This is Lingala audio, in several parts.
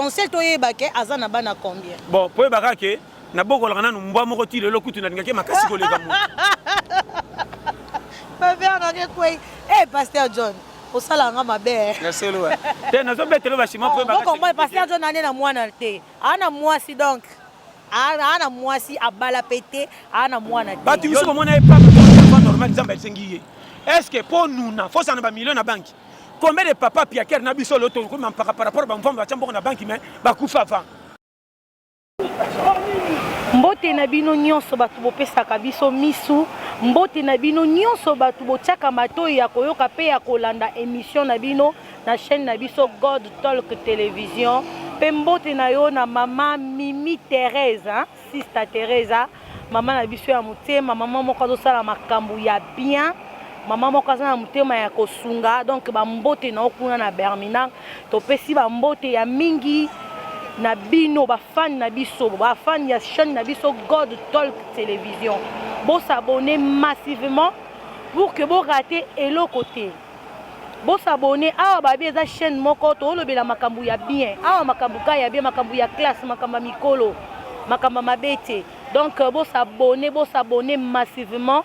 L'essentiel, toyeba ke aza na bana combien. Bon, po oyebaka ke nabokolaka nanu mbwa moko ti lelo, kutu nalingaki makasi koleka moto. Baverre nanga ekwei. Eh, pasteur John, osalaka nga mabe. Ya solo te, nazobetela basima po. Bokomboye, pasteur John ane na mwana te, aa na mwasi, donc aa na mwasi, abala pe te, aa na mwana te. Bato misusu komona ye papa normal, Nzambe asengi ye. Est ce que mpo nuna fosala na bamillion na banki? Combien de papa piaker na biso lelo tokoma mpaka par rapport bamvambo batya mbongo na banki, mais bakufa avant? Mbote na bino nyonso bato bopesaka biso misu, mbote na bino nyonso bato botiaka matoi ya koyoka mpe ya kolanda émission na bino na chaîne na biso God Talk Télévision. Mpe mbote na yo na mama Mimi Thérèse, hein? Sister Teresa, mama na biso ya motema, mama moko azosala makambo ya bien, mama moko aza na motema ya kosunga. Donc bambote na yo kuna na Birmingham, topesi bambote ya mingi na bino bafani na biso, bafani ya chaîne na biso God Talk Télévision. Bos'abonner massivement pour que borate eloko te. Bos'abonner awa, babi eza chaîne moko toolobela makambo ya bien awa, makambo ka ya bien, makambo ya classe, makambo ya mikolo, makambo ya mabe te. Donc bos'abonner, bos'abonner massivement.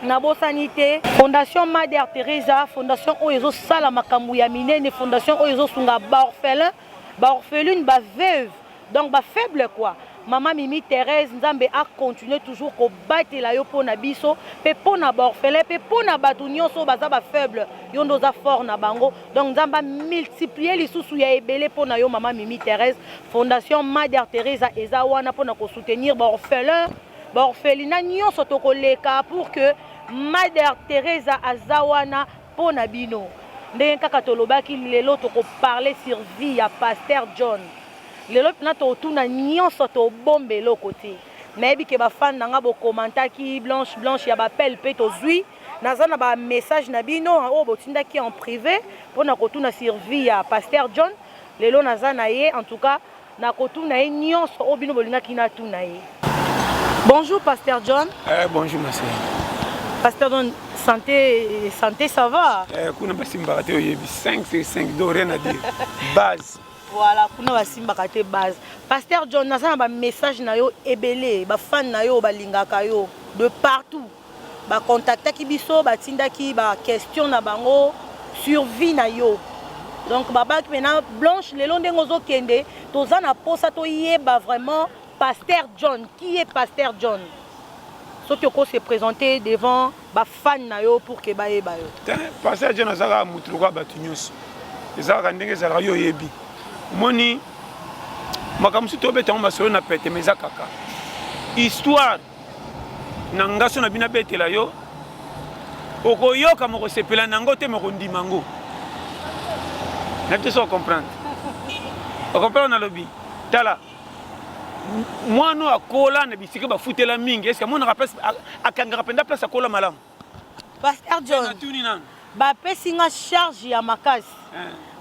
Nabosani te Fondation Mother Teresa, fondation oyo ezosala makambo ya minene, fondation oyo ezosunga baorphelin, baorpheline, baveuve, donc bafaible quoi. Mama Mimi Thérèse, Nzambe acontinue toujours kobatela yo mpo na biso mpe mpo na baorphelin mpe mpo na bato nyonso oyo baza bafaible. Yo nde oza fort na bango, donc Nzambe amultiplie lisusu ya ebele mpo na yo, mama Mimi Thérèse. Fondation Mother Teresa eza wana mpona kosoutenir baorphelin, baorphelinat nyonso. Tokoleka pour que Mother Teresa aza wana mpo na bino. Ndenge kaka tolobaki, lelo tokoparle sur vie ya pasteur John. Lelo mpena totuna nyonso, tobomba eloko te. Nayebi ke bafane na nga bokomantaki Blanche, Blanche ya bapele, mpe tozwi, naza na bamessage na bino oyo botindaki en privé mpona kotuna sur vie ya pasteur John. Lelo naza na ye, en tout cas nakotuna ye nyonso oyo bino bolingaki natuna ye. Bonjour pasteur John. Eh, bonjour ma sœur. Pasteur John, santé, santé, ça va? Eh, kuna basimbaka te, oyebi, 5 sur 5, donc rien à dire, base. Voilà, kuna basimbaka te, base. Pasteur John, naza na bamessage na yo ebele, bafane na yo balingaka yo de partout, bacontactaki biso, batindaki baquestion na bango sur vie na yo. Donc babaki mpena Blanche, lelo ndenge ozokende, toza na posa toyeba vraiment pasteur John, qui est pasteur John. Soki oko se présenter devant bafane na yo pour ke bayeba yo. Te, pasteur John azalaka motu lokola bato nyonso, ezalaka ndenge ezalaka. Yo oyebi, omoni makambo mosusu tobeta yango masolo na pete, mais eza kaka histoire na nga. So na bino abetela yo, okoyoka mokosepela na yango te, mokondima yango na biso. So ocomprendre, ocomprendre nalobi. Tala, mwana oyo akola na bisika bafutela mingi, est-ce amonaka place, akangaka mpenza place akola malamu? Pasteur John, natuni nanu. Bapesi nga charge ya makasi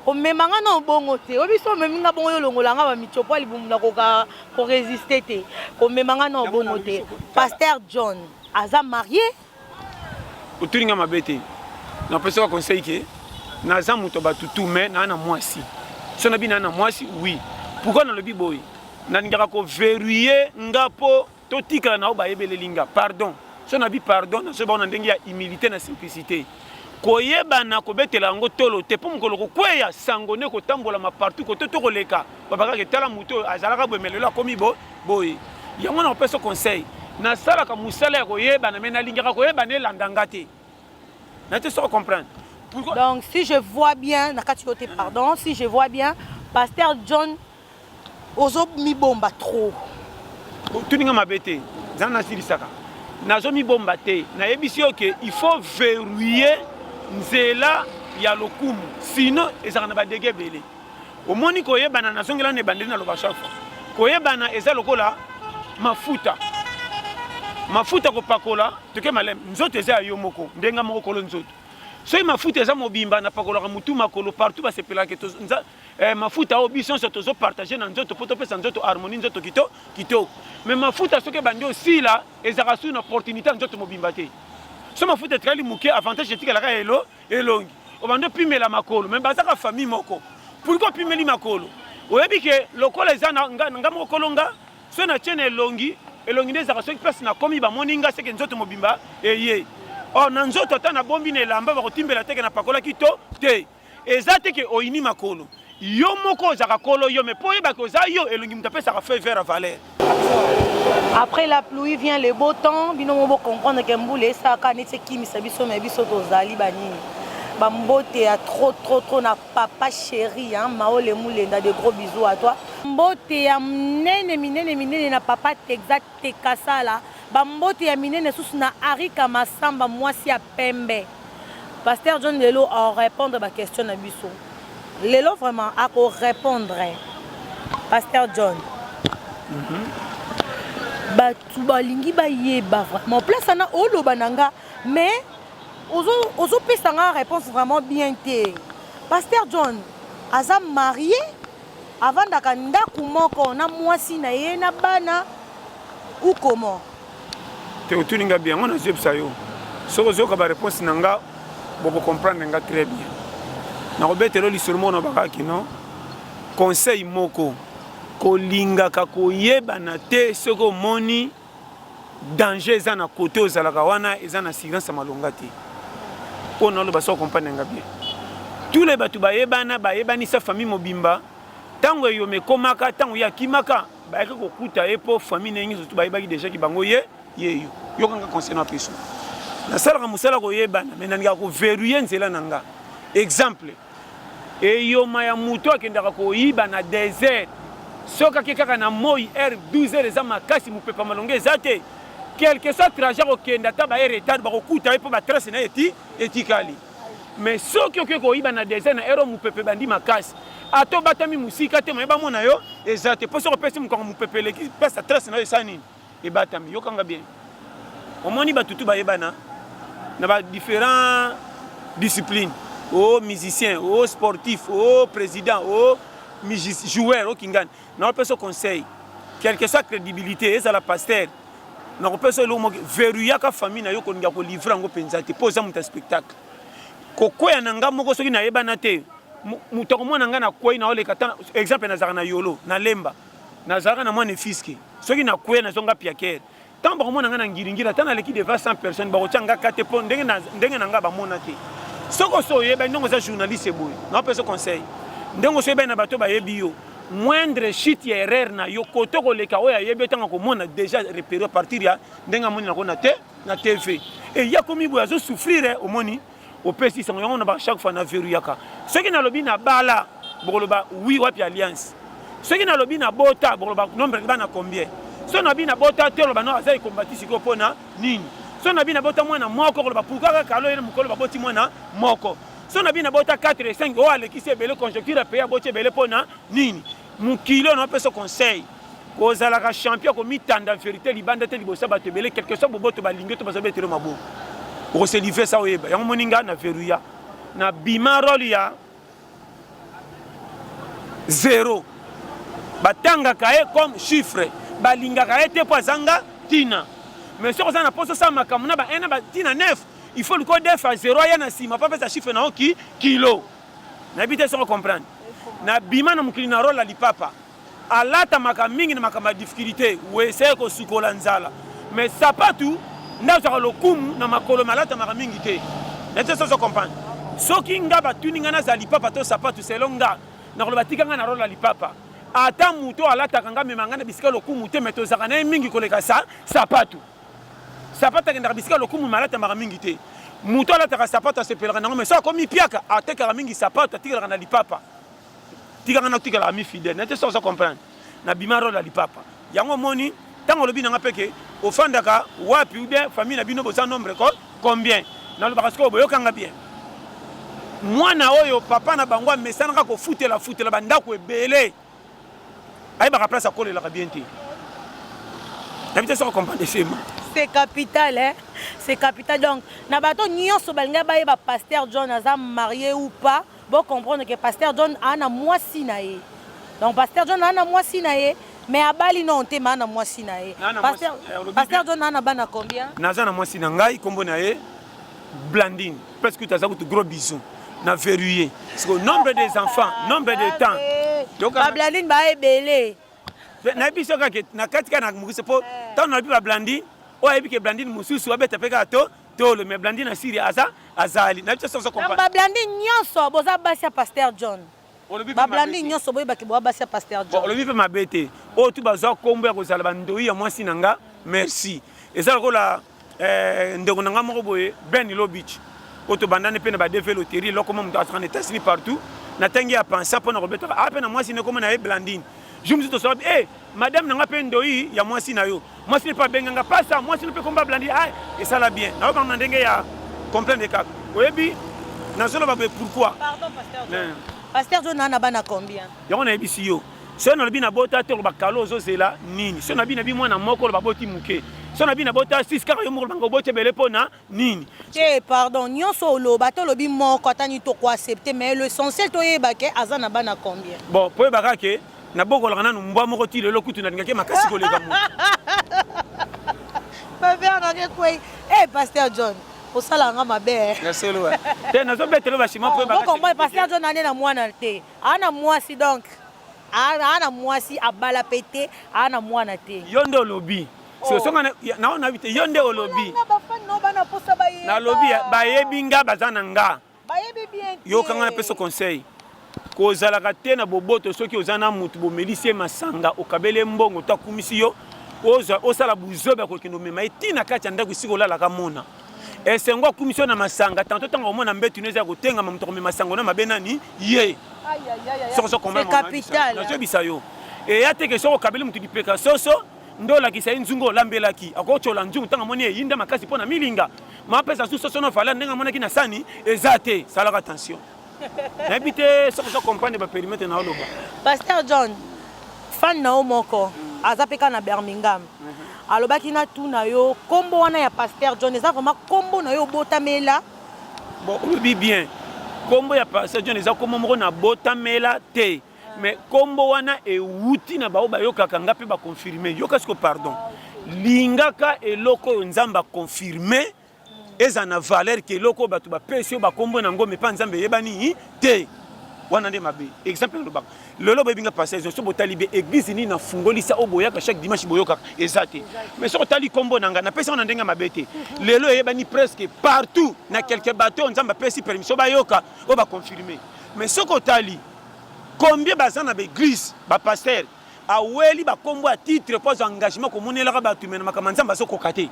komema nga na obongo te. Oyebi so omemi nga bongo, yo olongola nga bamitiopo ya libumu, nakoka koresiste te. Komema nga na obongo te. Pasteur John aza marié? Otuni nga mabe te, napesaka conseil ke naza moto ya bato tu, mais naa na mwasi. So nabi naa na mwasi, oui. Pourquoi nalobi boye? Nalingaka koverrouiller nga mpo totikala na oyo bayebeleli nga. Pardon, so nabi pardon, nazoyeba na ndenge ya humilité na simplicité. Koyebana kobetela yango tolo te, mpo mokolo kokweya, sango nde kotambolama partout kote to koleka, babakaka etala moto oyo azalaka boye, mais lelo akomi bo boye. Yango na kopesa conseil, nasalaka mosala ya koyebana, mais nalingaka koyebana elanda nga te na te. Soko comprendre pourquoi? Donc si je vois bien na kati yo te, pardon, si je vois bien, pasteur John, ozomibomba trop. Tuninga mabe te, nzala nasilisaka, nazomibomba te. Nayebisi yo ke il faut verrouiller nzela ya lokumu, sinon ezalaka na badege ebele. Omoni, koyebana, nazongela na ebandeli, naloba chaque fois, koyebana eza lokola mafuta, mafuta kopakola toke maleme. Nzoto eza ya yo moko, ndenge moko kolo nzoto. Soki mafuta eza mobimba, napakolaka motu, makolo, partout, basepelaka. Eh, mafuta oyo biso nyonso tozopartage na nzoto mpo topesa nzoto harmonie, nzoto kitoko kitoko. Mais mafuta soki ebandi osila, ezalaka su na opportunité ya nzoto mobimba te. So mafuta etikali moke, avantage etikalaka elo elongi, obandi opimela makolo, mais bazaka famille moko. Pourquoi opimeli makolo? Oyebi ke lokola eza na nga, nga moko kolo nga, soki natie na elongi, elongi nde ezalaka soki place nakomi bamoni nga seke nzoto mobimba eye. Or na nzoto ata nabombi na elamba bakotimbela te ke napakolaki to te. Eza te ke oyini makolo. Yo moko ozalaka kolo yo mais po oyeba ke oza yo elongi moto apesaka feu vert ya valeur. Après la pluie vient le beau temps, bino moko bo comprendre que mbula esalaka neti ekimisa biso mais biso tozali ba nini? Ba mbote ya trop trop trop na papa chéri hein, Maole Mulenda de gros bisous à toi. Mbote ya minene minene minene na papa Texat Tekasala, ba mbote ya minene susu na Arika Masamba mwasi ya pembe. Pasteur John lelo a répondre ba question na biso. Lelo vraiment ako répondre. Pasteur John. Mm -hmm. Batu balingi bayeba vraiment place ana oloba na nga mais ozo ozo pesa nga réponse vraiment bien te. Pasteur John aza marié avandaka ndaku moko na mwasi na ye na bana ou comment? Te otuni nga bien, yango nazoyebisa yo soki ozoyoka ba réponse na nga boko comprendre nga très bien. Nakobetela yo lisolo moko na bakaki no conseil moko kolingaka koyebana te soki omoni danger eza na kote ozalaka wana eza na assurance ya malonga te mpo naloba soki okomprendre nga bien tous les bato bayebana bayebanisa famille mobimba ntango eyoma ekomaka ntango ye akimaka bayaki kokuta ye mpo famille na ye nyonso tu bayebaki deja ki bango ye ye yo yokanga conseil na peso nasalaka mosala koyebana me nalingaka koverrouille nzela na nga exemple Eyoma ya moto akendaka koyiba na desert soki ake kaka na moi heure 12 heures eza makasi mopepe ya malonga eza te quelque soit trajet akokende ata baye retard bakokuta ye mpo batrace na ye eti etikali mais soki oke koyiba na desert na heure mopepe ebandi makasi ata obatami mosika te maye bamona yo eza te mpo soki opesi mokongo mopepe eleki pesa trace na yo esala nini ebatami yokanga bien omoni bato tu bayebana na ba différents discipline o oh, musicien o oh, sportif o oh, président o joueur o kingani nakopesa conseil quelque soit crédibilité ezala pasteur nakopesa eloko moko verrouillaka famille na yo kolinga kolivre yango mpenza te mpo oza moto ya spectacle kokweya na nga moko soki nayebana te moto akomona nga nakwei naoleka exemple nazalaka na yolo na lemba Nazalaka na mwa nefiske soki na kweya nazonga piakere ntango bakomona ngai na ngiringiri ata naleki devant 100 personnes bakotya nga ka te mpo ndenge na, ndenge na ngai bamona te soki osi oyebani ndenge oza journaliste boye naopesa conseil ndenge osi oyebani na bato bayebi yo moindre chute ya erreur na yo kote koleka oyo ayebi yo ntango akomona déjà repere partir ya ndenge amoni nako na te na tv eya komi boye azosouffrir eh, omoni opesi sango yango na ba chaque fois na verrouillaka soki nalobi na bala bokoloba oui wapi alliance soki nalobi na bota bokoloba nombre bana combien soki nalobi na bota te oloba no aza ekombati sikoyo mpo na nini soki nalobi na bota mwana moko koloba pourquoi kaka alo ye na mokolo baboti mwana moko soki nalobi na bota 4 et 5 oyo alekisi ebele conjoncture ya pays aboti ebele mpo na nini mokili oyo napesa conseil Kozalaka champion komitanda verite libanda te liboso ya bato ebele quelque soit boboto balingi to bazo betelo maboko okose livre sa oyeba yango moni nga na verrouilla na bima role ya zero batangaka ye comme chiffre balingaka ye te mpo azanga ntina mais soki oza na mposa osala makambo na ba 1 na ba ntina 9 il faut luka odefa zero aya na nsima mpo apesa chiffre na yo ki kilo nayebi te soki ocomprendre na bima na mokili na role ya lipapa Alatamaka mingi na makambo ya difficulite, wese kosukola nzala. Mais sapatu nde azwaka lokumu na makolo mais alatamaka mingi te. Na te sozo comprendre. Soki nga batuni nga nazala lipapa to sapatu selon nga nakoloba tika nga na role ya lipapa. Ata moto alataka nga amema nga na bisika lokumu te mais tozalaka na ye mingi koleka sa sapatu. Sapatu akendaka bisika lokumu mais alatamaka mingi te. Moto alataka sapatu asepelaka nango mais soki akomi piaka atekaka mingi sapatu atikalaka na lipapa. Tika nga natikala ami fidèle na te soki ozo comprendre na bima role ya lipapa yango omoni ntango olobi na nga mpe ke ofandaka wapi ou bien famille na bino boza nombre ko combien nalobaka sikoyo boyokanga bien mwana oyo papa na bango amesanaka kofutela futela bandako ebele ayebaka place akolelaka bien te nayebi te soki comprendre sema c'est capital hein? C'est capital donc na bato nyonso balingai bayeba pasteur John aza marié ou pas Bo comprendre que pasteur John a na mwasi na ye. Donc pasteur John a na mwasi na ye mais abali non te mais a na mwasi na ye. Pasteur eh, pasteur John a na bana combien? Naza na mwasi na ngai kombo na ye Blandine. Presque tu as un gros bisou. Na verrouillé. Parce que nombre des enfants, nombre de temps. Bablandine ba ebele. Nayebi so kaka na kati kaka na mokuse mpo ntango nalobi bablandine, oyo ayebi ke Blandine mosusu abeta mpe kaka to tolo, mais Blandine na Syrie aza, azali nayebi so so comprendre. Bablandine nyonso boza basi ya Pasteur John. Bablandine nyonso boyebaki boza basi ya Pasteur John. Olobi mpe mabe te. Oyo tu bazwa nkombo ya kozala bandoi ya mwasi na nga, merci. Eza lokola ndeko na nga moko boye, Ben Lobich, oyo tobandani mpe na badv loterie, eloko mo moto azalaka na États-Unis partout. Natangi ya pensa mpo na kobetaka a mpe na mwasi ne komona ye Blandine. Jour mosusu tosala e madame na nga mpe ndoi ya mwasi na yo, mwasi ne mpe abenganga pasa mwasi ne mpe komba Blandine. Ah, esala bien, nayokanga na ndenge ya comprendre kaka. Oyebi nazoloba boye pourquoi? Pardon, Pasteur John. Pasteur John na bana combien? Yango nayebisi yo, soki nalobi nabota te, oloba kalo ozozela nini? Soki nabi nabi mwana moko, oloba boti moke. Soki nabi nabota 6 kaka, yo moko olobanga oboti ebele mpo na nini? Te, pardon, nyonso oloba, ata olobi moko, ata nini, tokoaccepte, mais l'essentiel toyeba ke aza na bana combien. Bon, po oyeba kaka ke nabokolaka nanu mbwa moko ti lelo, kutu nalingaki makasi koleka moto. Bavere nanga ekwei. E Pasteur John, osalaka nga mabe. Ya solo te, nazobetela bashima po. Bokomboye Pasteur John ane na mwana te, aa na mwasi, donc aa na mwasi, abala pe te, aa na mwana te. Yo nde olobi. Songa nao nayebi te, yo nde olobi. Nalobi bayebi nga, baza na nga. Yokanga, napesa conseil: kozalaka te na boboto. Soki oza na mutu, bomelisi ye masanga, okabeli ye mbongo to akumisi yo, osala buzobe ya kokende omema ye ntina kati ya ndako esika olalaka. Mona esengo, akumisi yo na masanga tanto ntango omona mbetu no eza ya kotengama, moto akomema sango na mabe nani ye? Nazoyebisa yo, eya te ke soki okabeli motu lipeka soso nde olakisa ye nzungu olambelaki, akotyola nzungu ntango amoni eyinda makasi mpo na milinga mapesa su soso no valeur ndenge amonaki na sani eza te. Salaka attention, nayebi te soki ozo comprendre bapérimètre na oloba. Pasteur John, fan na yo moko aza mpe kaka na Birmingham, alobaki natuna yo, nkombo wana ya Pasteur John eza vraiment nkombo na yo obotamela? Bon, olobi bien. Nkombo ya Pasteur John eza nkombo moko nabotamela te, mais nkombo wana ewuti na bao bayokaka nga mpe baconfirme. Yoka siko, pardon, lingaka eloko oyo Nzambe aconfirme eza na valeur ke eloko oyo bato bapesi yo bakombo na yango mepa Nzambe eyebani te. Wana nde mabe. Exemple nalobaka lelo, boyebi nga Pasteur, so botali be église nini nafungolisa oyo boyaka chaque dimanche, boyokaka eza te. Mais soki otali nkombo na nga, napesi yango na ndenge mabe te. Lelo eyebani presque partout na quelque bato oyo Nzambe apesi permission bayoka, oyo baconfirme. Mais soki otali combien baza na baéglise, bapasteur aweli bakombo ya titre mpo azwa engagement komonelaka bato, me na makambo ya Nzambe azokoka te.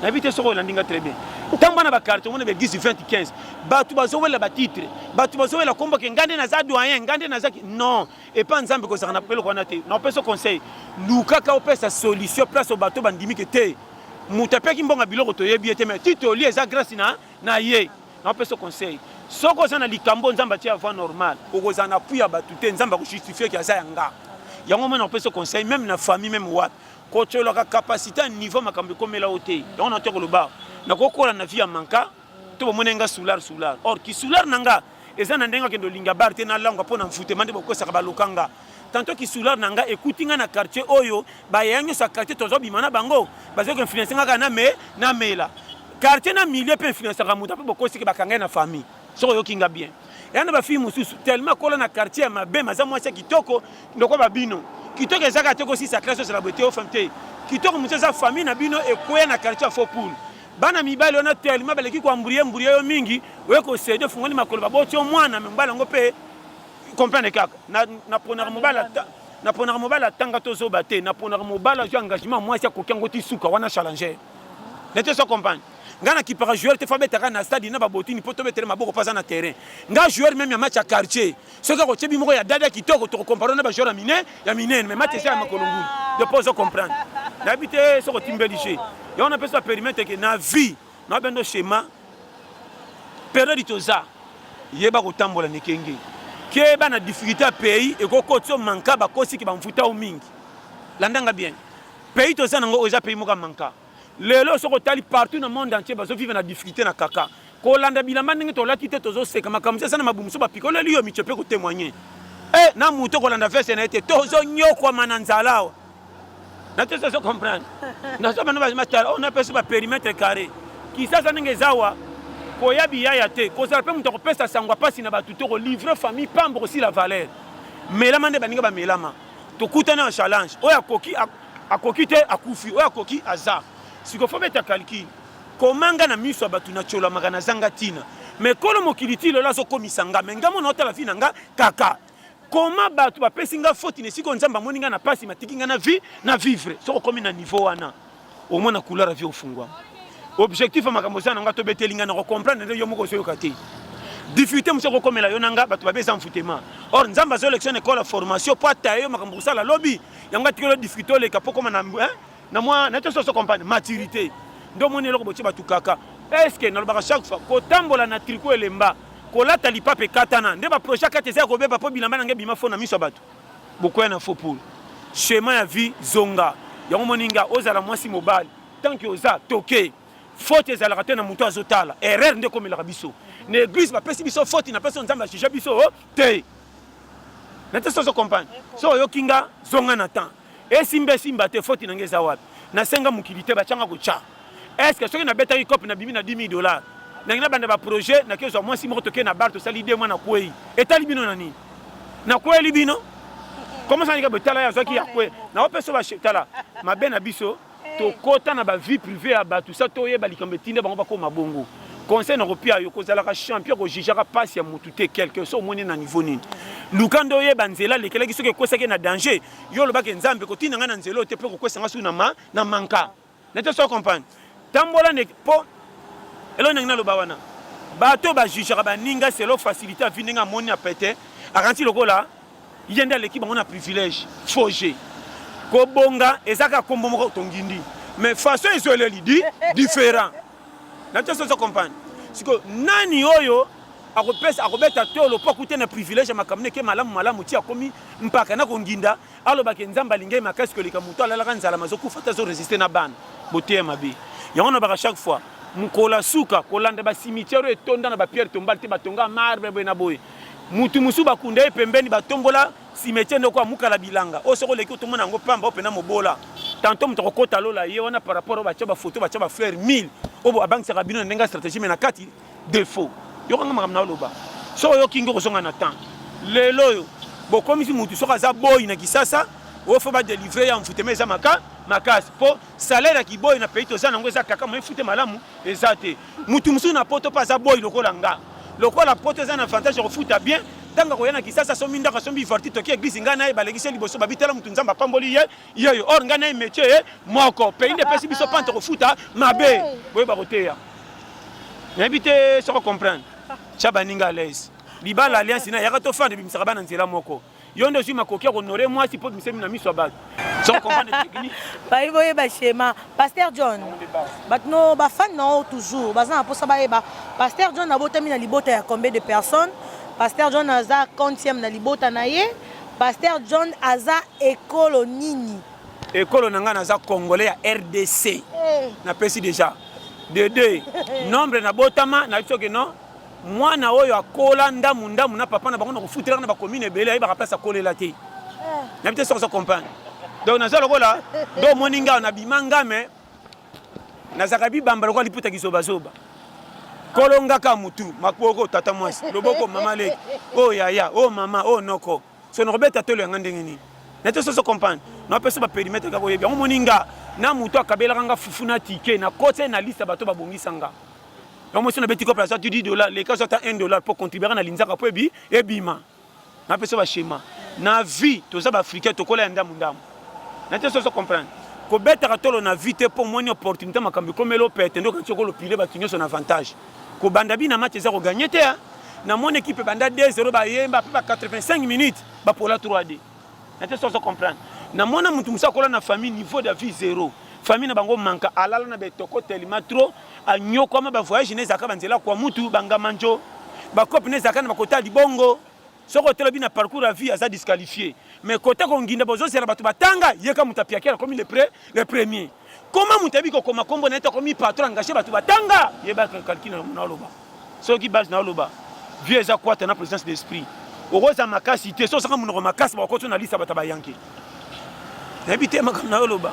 Nayebi te soki olandi nga très bien. Ntango bana baquartier omona baéglise 20 15, bato bazowela batitre, bato bazowela kombo ke nga nde naza doyen, nga nde naza. Non, epa Nzambe kozala na eloko wana te. Na opesa conseil, lukaka opesa solution place oyo bato bandimi ke te, moto apeki mbongo ya biloko toyebi ye te, mais ti tolie eza grâce na ye. Na opesa conseil, soki oza na likambo Nzambe atia voie normale, okozala na appui ya bato te, Nzambe akojustifie ke aza ya nga. Yango mona opesa conseil, même na famille, même wapi, kotyolaka capacité ya niveau makambo ekomela yo te. Yango na te koloba nakokola na vie ya manka to bomoni nga soulard soulard, or ki soulard na nga eza na ndenge akende olinga bar te, nalangwa mpo na mfutema nde bokosaka baloka nga. Tantôt ki soulard na nga ekuti nga na quartier oyo bayaya nyonso ya quartier tozobima na bango, bazoki influence nga kaka na me namela quartier na milieu mpe influenceaka moto mpe bokosiki bakanga ye na famille. Soki oyoki nga bien, eya na bafille mosusu tellement kola na quartier ya mabe, maza mwasi ya kitoko ndoko babino. Kitoko ezaka te kosisa classe ozala boye te, ofam te. Kitoko mosusu eza famille na bino ekweya na quartier ya faux poule, bana mibali wana tellement baleki koambrie mbrie yo mingi, oye kosede, ofungoli makolo, baboti yo mwana me mobali yango mpe comprendre kaka. Naponaka mobali, naponaka mobali atanga tozoba te, naponaka mobali azwi engagement, mwasi akoki yango ti suka wana challenger nete. So comprendre ngai, nakipaka joueur te, fa betaka na stade na babotini mpo tobetele maboko mpo aza na terrain. Nga joueur même ya match ya quartier, soki akotiebi moko ya dada kitoko, tokocompare na bajoueur ya mine ya minene, mais match eza ya makolo ngulu de po ozo comprendre. Nayebi te soki otimbeli je yango. Napesa bapérimètre ke na vie nabendo schéma période toza, yeba kotambola na ekenge, keba na difficulté ya pays ekokoti yo manka, bakosiki bamfuta yo mingi. Landanga bien, pays toza nango oyo eza pays moko ya manka. Lelo soki otali partout na monde entier, bazovivre na difficulté na kaka kolanda bilamba ndenge tolati te, tozoseka makambo eza na mabumu so bapikoleli yo mitio mpe kotémoigne e na moto kolanda veste na ye te. Tozonyokwama na nzala awa na te, sozo comprendre. Nazo bana matala oyo napesi bapérimètre carré Kisasa ndenge eza awa, koya biyaya te, kozala mpe moto akopesa sango ya mpasi na bato te, kolivre famille pambo kosila valeur. Melama nde baninga bamelama. Tokutani en challenge. Oyo akoki akoki te akufi, oyo akoki aza. Siko faut beta calcul. Koma nga na miso ya bato natyolamaka nazanga ntina. Mais kolo mokili ti lelo azokomisa nga, mais nga mona otala vie na nga kaka. Koma bato bapesi nga faute na esika oyo Nzambe amoni nga na pasi matiki nga na vie na vivre. Soki okomi na niveau wana, omona couleur ya vie ofungwama. Objectif ya makambo oza na nga tobeteli nga na ko comprendre nde yo moko ozoyoka te. Difficulté mosusu ekokomela yo na nga bato babe eza envoûtement. Or Nzambe azo lekisa na école ya formation po ataye yo makambo kosala lobi. Yango atikeli yo difficulté oleka po koma na hein? Na mwa na toso so comprendre maturité. Nde omoni eloko botie bato kaka. Est-ce que nalobaka chaque fois kotambola na tricot elemba kolata lipapa ekatana nde ba projet kati eza ya kobeba po bilamba na ngai ebima fo na miso ya bato. Bokoya na faux poule. Schéma ya vie zonga. Yango moni nga ozala mwasi mobali tant que oza toke faute ezalaka te na moto azotala erreur nde ekomelaka biso na église bapesi biso faute na pesi nzambe ajuge biso oh, te na te sozo comprendre so oyoki nga zonga na temps esimba esimba te faute na nga eza wapi nasenga mokili te batyanga kotya est ce que soki nabetaki cope nabimi na 10 000 dollars nangi nabanda baprojet nakezwa mwasi moko tokei na bar tosali de mwa nakwei etali bino na nini nakweyeli bino comment ça nika tala ye azwaki ya kwe naopesa ba tala mabe na biso tokota na ba vie privée ya bato sa toyeba likambo etinda bango bakoma bongo. Conseil na kopia yo kozalaka champion kojugeaka mpasi ya motu te quelque so omoni na niveau nini luka nde oyeba nzela alekelaki soki ekwesaki na danger yo olobaki nzambe kotinda ngai na nzela oyo te mpe kokwesa ngai soki na manka nete so comprendre tambola ne po eloko ndenge naloba wana bato bajugeaka baninga selo facilité ya vie ndenge amoni na pete akanisi lokola ye nde aleki bango na privilège. Faux jeu. Kobonga eza kaka kombo moko tongindi mais façon ezweleli di différent na te sozo comprendre siko nani oyo akopesa akobeta tolo mpo akute na privilège ya makambo neke malamu malamu ti akomi mpaka na konginda alobaka nzambe alingi ye makasi koleka moto alalaka nzala mazokufa te azoresiste na bana boteya mabe yango nalobaka chaque fois mokolo ya suka kolanda bacimetière oyo etonda na bapierre tombale te batonga marbre boye na boye Mutu mosusu bakunda ye pembeni batombola cimetière ndoko ya mukala bilanga oyo soki oleki otomona yango pamba oyo pena mobola tantot moto akokota lola ye wana par rapport oyo batia ba photo batia ba fleur 1000 oyo abangisaka bino na ndenge ya stratégie mais na kati défaut yokanga makambo na oloba soki oyoki nge kozonga na temps lelo oyo bokomisi mutu soki aza boyi na kisasa oyo fo badelivre ya mfutema eza maka makasi mpo salaire ya kiboyi na pays toza nango eza kaka moye fute malamu eza te Mutu mususu na poto pe aza boy lokola nga. Lokola poto eza na avantage ya kofuta bien, tango akoya na Kisasa asombi ndako asombi voiture toke eglise nga na ye balekisi ye liboso babi tala mutu Nzambe apamboli ye yeyo or nga na ye metier ye moko pays nde epesi biso pante kofuta mabe boyeba koteya nayebi te soko comprendre tia baninga à l'aise libala alliance na yaka tofanda ebimisaka bana nzela moko Yo nde ozwi makoki ya konore mwasi mpo obimisa na miso ya bato. Sans comprendre technique. Bayi boyeba schéma. Pasteur John. Bato no ba fan na yo toujours baza na posa bayeba. Pasteur John abotami na libota ya combien de personnes? Pasteur John aza quantième na libota na ye. Pasteur John aza ekolo nini? Ekolo na ngai naza congolais ya RDC. Eh. Napesi déjà. De deux, nombre na botama na biso que non Mwana oyo akola ndamu ndamu na papa na bango na kofutelaka na ba commune ebele ayebaka place akolela te. Nayebi te soki ozo comprendre. Donc naza lokola nde omoni nga na bima nga mais nazalaka bibamba lokola liputa kizobazoba. Kolo nga ka mutu makoko tata mwasi loboko mama leki oyo yaya oyo mama oyo noko so nakobeta tolo yanga ndenge nini na te soso comprendre napesa ba perimetre kaka oyebi yango omoni nga na mutu akabelaka nga fufu na tike na kotisa ye na liste ya bato babongisa nga yango mosi nabeti kope azwa 10 dollar leka azwa ata 1 dollar mpo contribuaka na linzaka mpo ebi ebima napesa ba schéma na vie toza ba africain tokola ya ndamu ndamu na te soso comprendre kobetaka tolo na vie te mpo omoni opportunité makambo ekomeli opete nde okanisi okolopile bato nyonso na avantage kobanda bina match eza koganye te namoni ekipe ebanda 2-0 bayemba mpe ba 85 minutes bapola 3-2 na te soso comprendre namona moto mosusu akola na famille niveau de vie zero famille na bango manka alala na betoko tellement trop anyokwama ba voyage na ezalaka banzela kwa mutu bangamanjo bakope na ezalaka na bakota libongo soki otelebi na parcours ya vie aza disqualifie mais kota konginda bozozela bato batanga ye ka moto apiakela akomi le, pre, le premier koma moto ayebi kokoma nkombo na ye te akomi patron engage bato batanga yeba calcul na oloba soki base na oloba vie eza kwata na présidence d'esprit okozala makasi te so osaka monoko makasi bakokoti na lista bato bayanke nayebi te makambo na oloba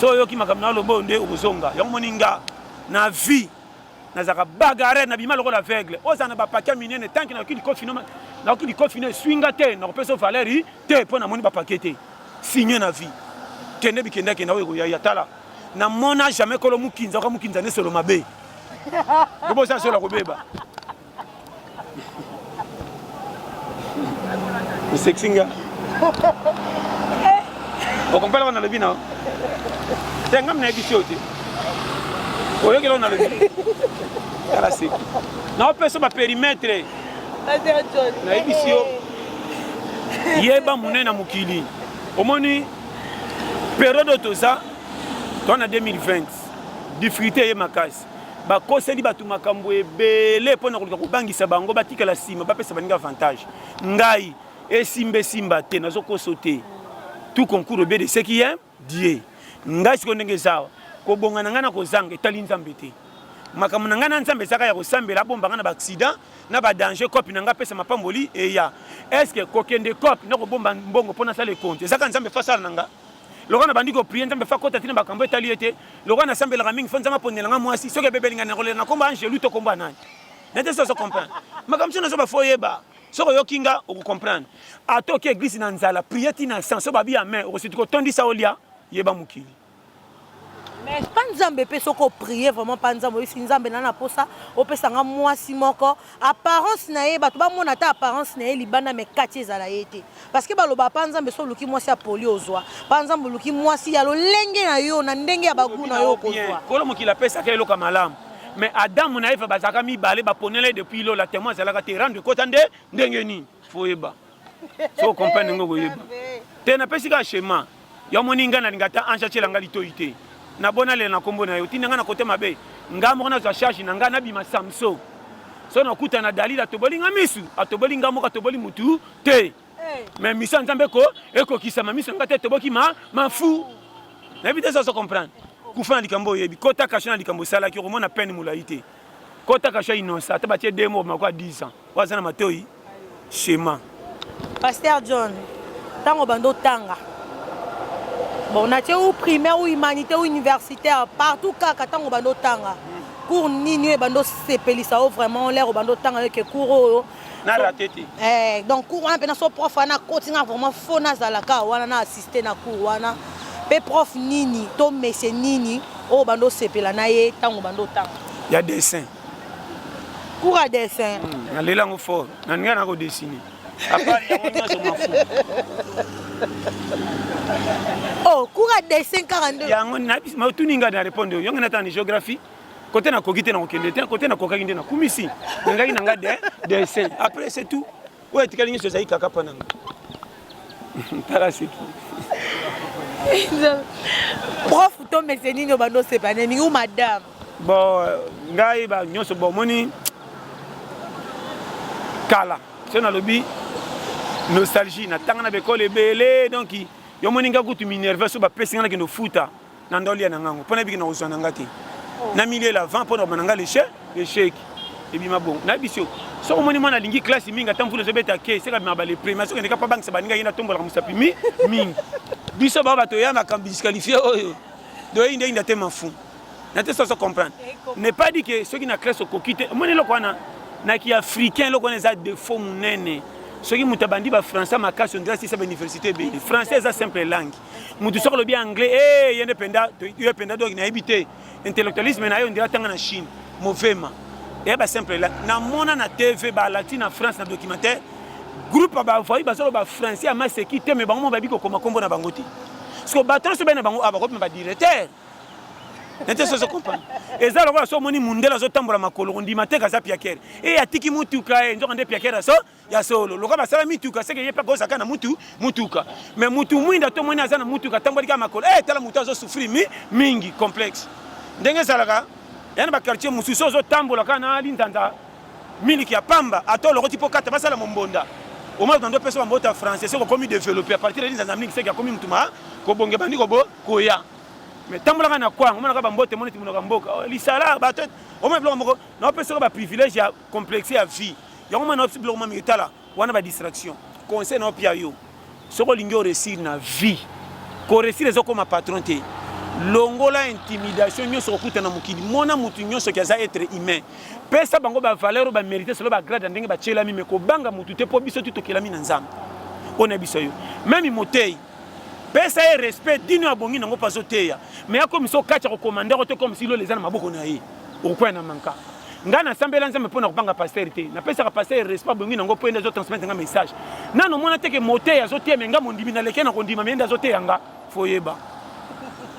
so oyoki makambo na oloba oyo nde okozonga yango moni nga na vie nazalaka bagarre nabima lokola aveugle ozala na bapake ya minene tanke nayoki likofi no Nakoki likofi na eswi nga te, nakopesa valeur te mpo namoni bapake te. Signe na vie. Kende bikenda kenda oyo ekoya ya tala. Namona jamais kolo mukinza oka mukinza ne solo mabe. Bobosa solo kobeba. Osexy nga. Okompala wana nalobi na te ngam nayebisi yo te. Oyokela wana nalobi. Tala seki. Naopesa ba perimetre. Nayebisi yo. Yeba monene na mokili. Omoni periode oyo toza toza na 2020 difficulté eye makasi Bakoseli bato makambo ebele mpo na koluka kobangisa bango batikala nsima, bapesa baninga avantage. Ngai, esimba esimba te, nazokoso te. Tout concourt au bien de ceux qui aiment Dieu. Ngai sikoyo ndenge eza awa, kobonga na ngai na kozanga etali Nzambe te. Makambo na ngai na Nzambe ezaka ya kosambela, abomba ngai na ba accident, na ba danger, cope na ngai apesa mapamboli eya. Est-ce que kokende cope na kobomba mbongo mpo nasala ekonte ezaka Nzambe fa asala na ngai? Lokola nabandi ko prier Nzambe fa kota tina makambo etali ye te. Lokola nasambelaka mingi fo Nzambe aponela nga mwasi. Soki ebebeli nga nakolela na kombo Angelu to kombo ya nani. Na te soso comprendre. Makambo soki nazoba fo oyeba. Soki oyoki nga oko comprendre. Ata oke eglise na nzala prier tina sans so babi amen okositi kotondisa olia yeba mokili. Mais pa nzambe pe soki oprie vraiment pa nzambe oyebisi nzambe na na posa opesa nga mwasi moko apparence na ye bato bamona ata apparence na ye libanda mais kati ezala ye te parce que baloba pa nzambe so oluki mwasi ya poli ozwa pa nzambe oluki mwasi ya lolenge na yo na ndenge ya bagu na yo okozwa. Kolo mokili apesaka eloko ya malamu mais Adamu na Eva bazalaka mibale baponela ye depuis lola temoin azalaka te rando ekota nde ndenge nini faut oyeba so comprendre ndenge okoyeba te napesi kaka schéma Yo omoni nga nalinga ata ange atiela nga litoyi te. Na bona lela na kombo na yo. Otinda nga na kote mabe. Nga moko nazwa charge na nga nabima Samso. So nakuta na Dalila atoboli nga misu, atoboli nga moko atoboli mutu te. Mais mission ya Nzambe eko ekokisama miso na nga te etoboki ma mafu. Nayebi te soso comprendre. Kufa na likambo oyebi. Kota kasho na likambo osalaki okomona peine molayi te. Kota kasho ya innocent ata batie 2 mois obima kwa 10 ans. Oyo aza na matoyi schéma. Pasteur John, tango bando otanga bon natie ou primaire ou humanité ou universitaire partout kaka tango bando otanga cours nini oyo ebanda osepelisa yo vraiment l'air obanda otanga yo ke cours oyo na rate te eh, donc cours wana mpena so prof wana akoti nga vraiment fo nazalaka wana na assiste na cours wana mpe prof nini to monsieur nini oyo banda osepela na ye ntango banda otanga ya dessin Cours à dessin. Hmm, na lela ngo fort. Na ninga na ko dessiner. À part yango nyonso mafu. Oh, cours à dessin 42. Yango na matuni nga na répondre yo. Yango na tani géographie. Côté na koki te na kokende te, côté na kokaki nde na kumisi. Nangaki na nga de dessin. Après c'est tout. Oyo etikali nyonso ezali kaka mpo na nga. Tala seki. Prof to monsieur nini obanda osepa nini ou madame? Bon, ngai ba nyonso bomoni kala so nalobi nostalgie natanga na bekole ebele donc yo moni nga kutu minerve so bapesi nga nakende ofuta na ndolia na ngango mpo nayebiki na kozwa na nga te oh. na milela avant mpo na kobanda nga l'échec l'échec ebima bongo nayebisi yo soki omoni mwana alingi classe mingi ata mvula ezobeta ke seka bima bale premier soki endeka mpo abangisa baninga ye natombolaka mosapi mi mingi biso bao bato ya makambo disqualifie oyo doyinda yinda te mafu na te soso comprendre ne pas dit que soki na classe okoki te omoni eloko wana na ki africain eloko wana eza défaut monene soki moto abandi ba français makasi ondira sisa ba université ebele français eza simple langue moto soki olobi anglais eh, ye nde mpenza ye mpenza donc nayebi te intellectualisme na ye ondira tanga na chine movema eya ba simple langue namona na tv balati na france na documentaire groupe ya bavoyi bazoloba français ya maseki te me bango mo bayebi kokoma nkombo na bango te siko bato nyonso bai na bango awa bakobima badirecteur nete sozo comprendre eza lokola so omoni mundele azotambola makolo kondima te kaza piakere e atiki mutuka e nzoka nde piakere so ya solo lokola basala mituka seke ye mpe akozaka na mutu mutuka me mutu mwinda to omoni aza na mutuka atamboli kaka makolo e tala motu azosouffrir mi mingi complexe ndenge ezalaka ya na baquartier mosusu ozotambola kaka na linzanza miliki ya pamba ata olokoti mpo kata basala mombonda omona bando opesa bambota français soki okomi développé à partir ya linzanza mingi seke akomi mutu ma kobonge bandi kobo koya mais tambolaka na kwanga omonaka bambote moni timonaka mboka oh, lisala bato omona biloko moko naopesaka baprivilège ya complexe ya vie yango mona naopesi biloko mwa tala wana badistraction conseil naopia yo soki olingi oresir na vie koresir ezokoma patron te. Longola intimidation nyonso okokuta na mokili. Mona mutu nyonso ki aza être humain. Pesa bango ba valeur oyo ba merite selon ba grade ya ndenge batielami, mais kobanga mutu te po biso tu tokelami na Nzambe. Oyo nayebisa yo. Meme moteyi, pesa ye respect dino abongi nango po azoteya, mais akomisa yo kati ya kokomanda yango te comme si lola eza na maboko na ye. Okokwea na manka. Nga nasambela Nzambe po na kobanga pasteur te. Napesaka pasteur respect abongi nango po ye nde azo transmettre nga message. Nanu omona te ke moteyi azoteya mais nga mondimi naleki ye na kondima mais ye nde azoteya nga. Faut yeba.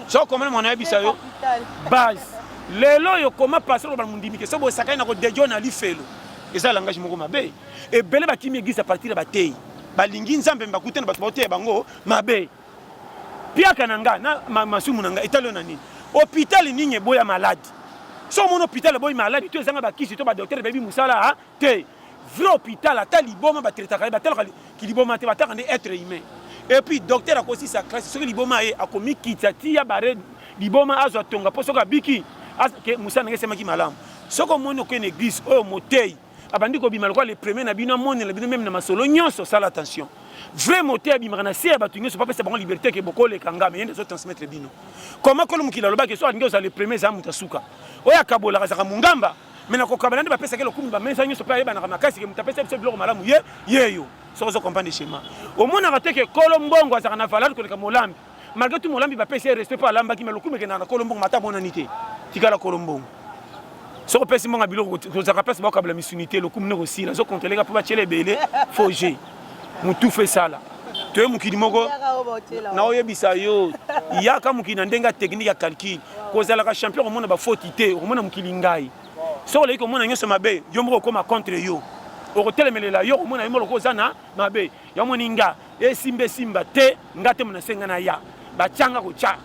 So komona mwana yebisa yo base. Lelo oyo koma pasteur loba mundimi ke so bosakani na ko dejo na lifelo. Eza langage moko mabe. Ebele bakimi église à partir ya bateyi. Balingi Nzambe mais bakutana bato baoteya bango mabe. Piaka na nga na masumu na nga etali yo na nini? Hôpital nini eboya malade? So omoni hôpital eboyi malade to ezanga bakisi to ba docteur bayebi musala te. Vrai hôpital ata liboma ba traitaka ye batalaka kiliboma te batalaka nde être humain. Et puis docteur akosisa classe soki liboma ye akomikitisa ti ya bare liboma azwa tonga po soki abiki ke mosala ndenge esemaki malamu. Soki omoni oke na église oyo moteyi abandi kobima lokola le premier na bino amonela bino meme na masolo nyonso, sala attention. Vrai moteyi abimaka na se ya bato nyonso po apesa bango liberté ke bokoleka nga mais ye nde azo transmettre bino. Comment kolo mokili alobaki soki alingi ozala le premier eza moto ya suka. Oyo akabolaka azalaka mongamba. Mais na kokabana nde bapesaki lokumu ba mesa nyonso mpe ayebanaka makasi ke moto apesa biso biloko malamu ye yeyo. Soki ozo comprendre schéma, omonaka te ke kolo mbongo azalaka na valeur koleka molambi. Malgré tout molambi bapesi ye respect mpo alambaki, mais lokumu ekendaka na kolo mbongo mata amonani te. Tikala kolo mbongo. Soki opesi mbongo ya biloko kozalaka place bakabela misuni te, lokumu nde kosila. Ozo contrôler ka mpo batiela ebele faux jeu. Mutufu esala. Toye mokili moko naoyebisa yo yaka mokili na ndenge ya technique ya calcul. Kozalaka champion okomona ba faute te, okomona mokili ngai. Soki oleki komona nyonso mabe, yo moko okoma contre yo. Okotelemelela yo okomona yo moko oza na mabe. Ya moni nga esimba esimba te, nga te mona senga na ya. Batianga kotya.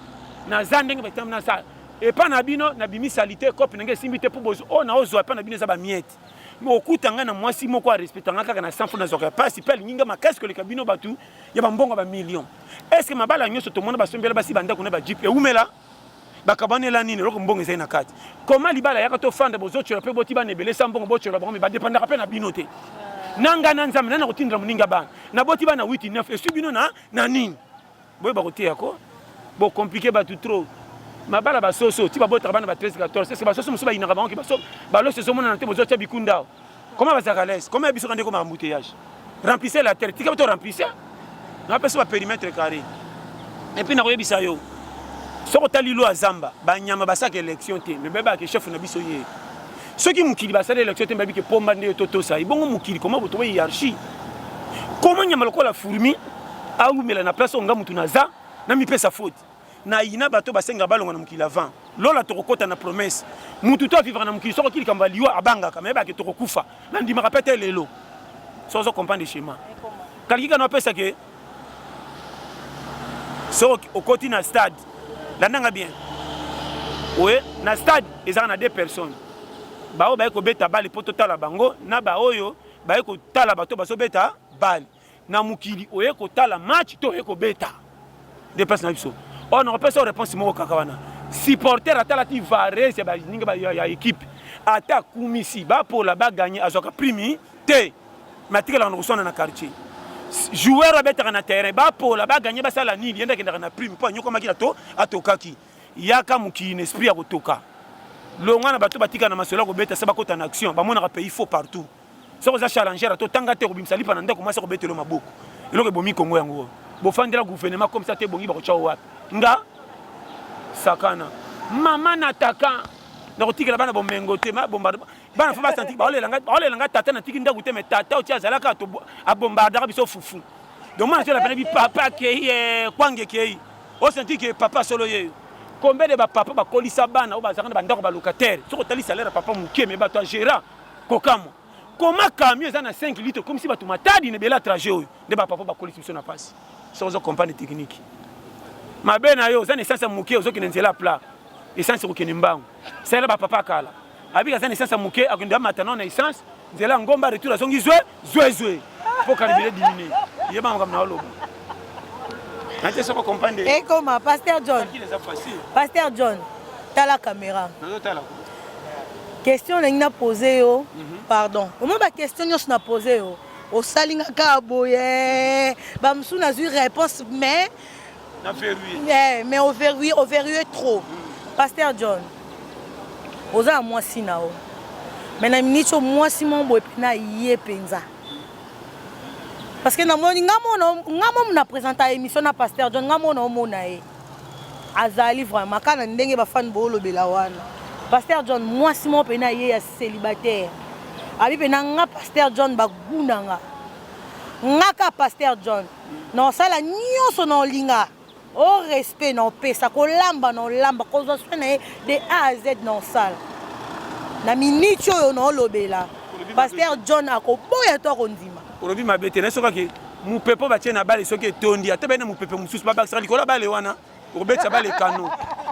Naza ndenge batia na sala. Epa na bino nabimi salite kope na ngai esimbi te po bozo oyo naozwa epa na bino eza ba miettes. Okuta ngai na mwasi moko a respecta ngai kaka na 100 francs nazwaka ya pasi pe alingi ngai makasi koleka bino batu ya ba mbongo ya ba millions. Est ce que mabala nyonso tomona basombela basi ba ndako na ba jeep ewumela? Bakabanela nini eloko mbongo ezali na kati? Comment libala yaka tofanda bozotyola pe boti bana ebele sa mbongo botyola bango me badependaka pe na bino te. Na ngai na Nzambe nani akotindela moninga bana? Naboti bana 8 9 eswi bino na na nini? Boyeba koteya ko bo compliquer batu trop. Mabala ba soso ti babotaka bana ba 13 14 est-ce que ba soso mosusu bayinaka bango ke baso baloso ezomonana te bozotia bikunda awa. Comment bazalaka à l'aise? Comment ya biso kande ekoma embouteillage? Remplissez la terre, tika to remplissez. Napesa ba périmètre carré. Et puis nakoyebisa yo soki otali loi zamba banyama basaka élection te mais bayebaka ke chef na biso ye. Soki mokili basali élection te bayebi ke pomba nde yo totosa ye. Bongo mokili comment botoba hiérarchie? Comment nyama lokola fourmi awumela na place oyo nga mutu naza na mipesa faute? Na yina bato basenga balonga na mokili avant lola tokokota na promesse. Mutu to avivaka na mokili soki likambo ya liwa abangaka mais ayebaka ke tokokufa. Na ndimaka pe te lelo. Soki ozo comprendre schéma. Kaliki kana opesa ke soki okoti na stade landanga bien. Oye na stade ezaka na deux personnes. Baoyo baye kobeta balle po totala bango na baoyo baye kotala bato bazobeta balle. Na mokili oye kotala match to oye kobeta nde place na biso oyo nakopesa yo réponse moko kaka wana. Supporter ata alati varese ya baninga ya équipe ata akumisi bapola baganye azwaka prime te, mais atikalaka na koswana na quartier. Joueur abetaka na terrain bapola baganye basala nini, ye nde akendaka na prime mpo anyokwamaki na to atokaki. Yaka mokili na esprit ya kotoka, longwa na bato batika na masolo ya kobeta se bakota na action, bamonaka pays faux partout. Soki oza challenger ata otanga te okobimisa lipa na ndako mwasi akobetela yo maboko. Eloko ebomi Congo yango oyo. Bofandela gouvernement comme ça te ebongi bakotya yo wapi? Nga sakana. Mama na attaquant nakotikela bana bomengo te ma bombarde bana fo basanti baolela nga baolela nga tata natiki ndako te mais tata otia azalaka abombardaka biso fufu. Donc mwana tiola pene bi papa kei eh, kwange kei. Osanti ke papa solo yeyo. Combien de ba papa bakolisa bana oyo bazalaka na bandako ba locataire? Soki otali salaire ya papa moke mais bato ya gérant kokamwa. Comment camion eza na 5 litres comme si bato matadi na ebele ya trajet oyo nde ba papa bakolisi biso na pasi. Soki ozo comprendre technique. Mabe na yo oza na essence ya moke ozokende nzela plat. Essence ekokende mbangu. Salela ba papa kala. Abika aza na essence ya moke akende amata nao na essence nzela ya ngomba retour azongi zwe zwe zwe. Po carburant diminue. Yeba makambo na oloba. Nate soko comprendre. Ekoma Pasteur John. Pasteur John, tala caméra. Nazotala. Question nalingi na poser yo, pardon. Omoni ba question nyonso na poser yo, osali nga kaka boye, ba mosusu nazwi réponse mais Na verrouillé. Eh, mais overrouillé, overrouillé trop. Pasteur John, oza na mwasi na yo. Mais na minute oyo mwasi moko boye mpenza ye mpenza. Parce que namoni nga mona nga momo na présenta émission na Pasteur John, nga mona omona ye. Azali vraiment kaka na ndenge bafani boolobela wana. Pasteur John, mwasi moko mpenza ye ya célibataire. Abi mpenza nga Pasteur John baguna nga. Nga ka Pasteur John, na osala nyonso na olinga o respect na opesa kolamba na olamba kozwa soin na ye de A à Z na osala. Na minute oyo na olobela Pasteur John akoboya to akondima. Olobi mabe te, na soki mopepe batie na bale soki etondi ata baye na mopepe mosusu babakisaka likolo ya bale wana okobetisa bale kano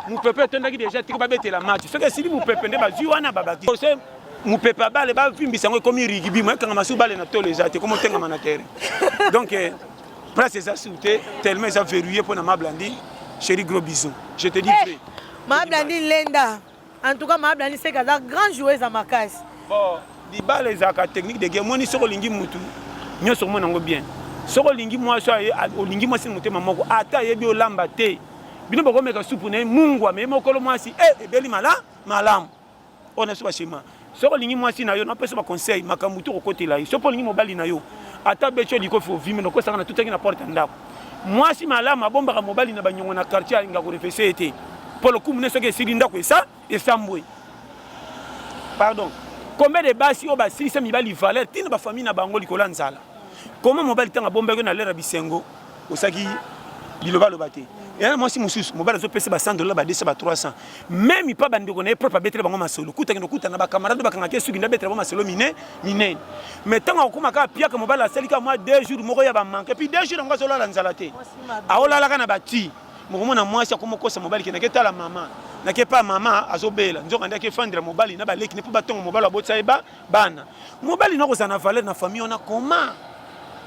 mopepe etondaki deja tiko babetela match soki esili mopepe nde bazwi wana babaki mopepe ya bale bavimbisa yango ekomi rugby mo ekanga masu bale na tolo eza te ekomi otengama na terrain. Donc place eza sur te tellement eza verrouillé mpo na Mablandi. Chéri, gros bisous, je te dis vrai. Mablandi Lenda, en tout cas Mablandi seka aza grand joueuse ya makasi. Bon, libala ezalaka technique de guerre. Moni soki olingi mutu nyonso omona yango bien. Soki olingi mwasi, olingi mwasi na motema moko, ata ayebi olamba te, bino bokomeka supu na ye mungwa me mokolo mwasi e ebeli mala malamu oyo na biso bashema. Soki olingi mwasi na yo, napesa baconseil makambo to kokotela ye. Soki olingi mobali na yo, ata beti yo likofi ovimi nokosaka na tutaki na porte ya ndako. Mwasi malamu abombaka mobali na banyongo na quartier, alinga korefese ye te mpo lokumu ne soki esili ndako esa esambwe. Pardon, combien de basi oyo basilisa mibali valeur ntina bafamille na bango likolo ya nzala? Koma mobali ntango abombaki na lere ya bisengo, osaki bilobaloba te. Eya mwasi mosusu, mobali azopesa ba 100 dollar, ba 200, ba 300, même pa bandeko na ye propre abetela bango masolo. Kuta kende okuta na bacamarade bakangaki ye suki nde abetela bango masolo mine minene. Mais ntango akokóma kaka piaka, mobali asali kaka mwa 2 jours moko ya bamanque, puis 2 jours yango azolala nzala te, aolalaka na bati mokomona. Mwasi akoma okosa mobali ke nake tala mama, nake pa mama azobela, nzoka nde akefandela mobali na baleki ne mpo batongo mobali abotisa ye bana. Mobali nakozala na valeur na famille wana. Koma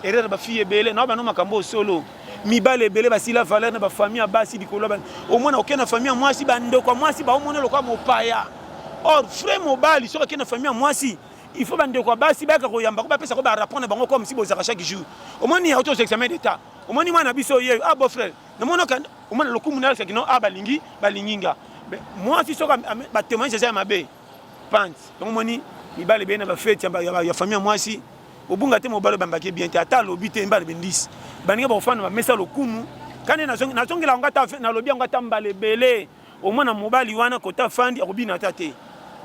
erreur, bafille ebele na bano makambo osolo, mibali ebele basila valeur na bafamille ya basi likolo. Omona oke na famille ya mwasi, bandeko ya mwasi baomona lokola mopaya. Or vrai mobali soki ake na famille ya mwasi, il faut bandeko ya basi bayaka koyamba ko bapesa ko barapport na bango comme si bozalaka chaque jour. Omoni auto examen d'état, omoni mwana biso ye, ah, beau frère namonaka, omona lokumu nalakisaki no, ah, balingi balingi nga. Mwasi soki batémoignage eza ya mabe pante yango, omoni mibali ebele na bafeti ya famille ya mwasi obunga te. Mobali obambaki bien te, ata alobi te mbala bendisi baninga bakofanda bamesa lokumu kani. Nazongela yango, ata nalobi yango ata mbala ebele, omona mobali wana kota afandi akobina ata te,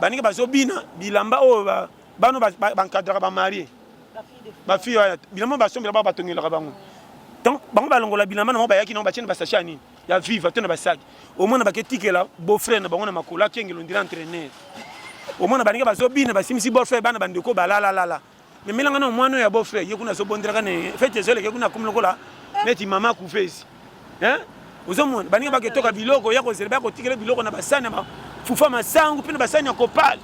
baninga bazobina bilamba oyo bano bankadraka bamarie bafille wana, bilamba basombela bao batongelaka bango. Donc bango balongola bilamba na bango bayaki nango, batie na basachet ya nini ya viva to na basaki. Omona baketikela beau-frère na bango na makolo akengela ondira entraîneur. Omona baninga bazobina, basimisi beau-frère, bana bandeko balalalala memelanga na mwana oyo ya beau-frère ye kuna azobondelaka na fete ezoleke kuna, akomi lokola neti mama kuvezi. Ozomona baninga baketoka biloko ya kozela, baya kotikela biloko na basani ya fufa masangu mpe na basani ya kopale.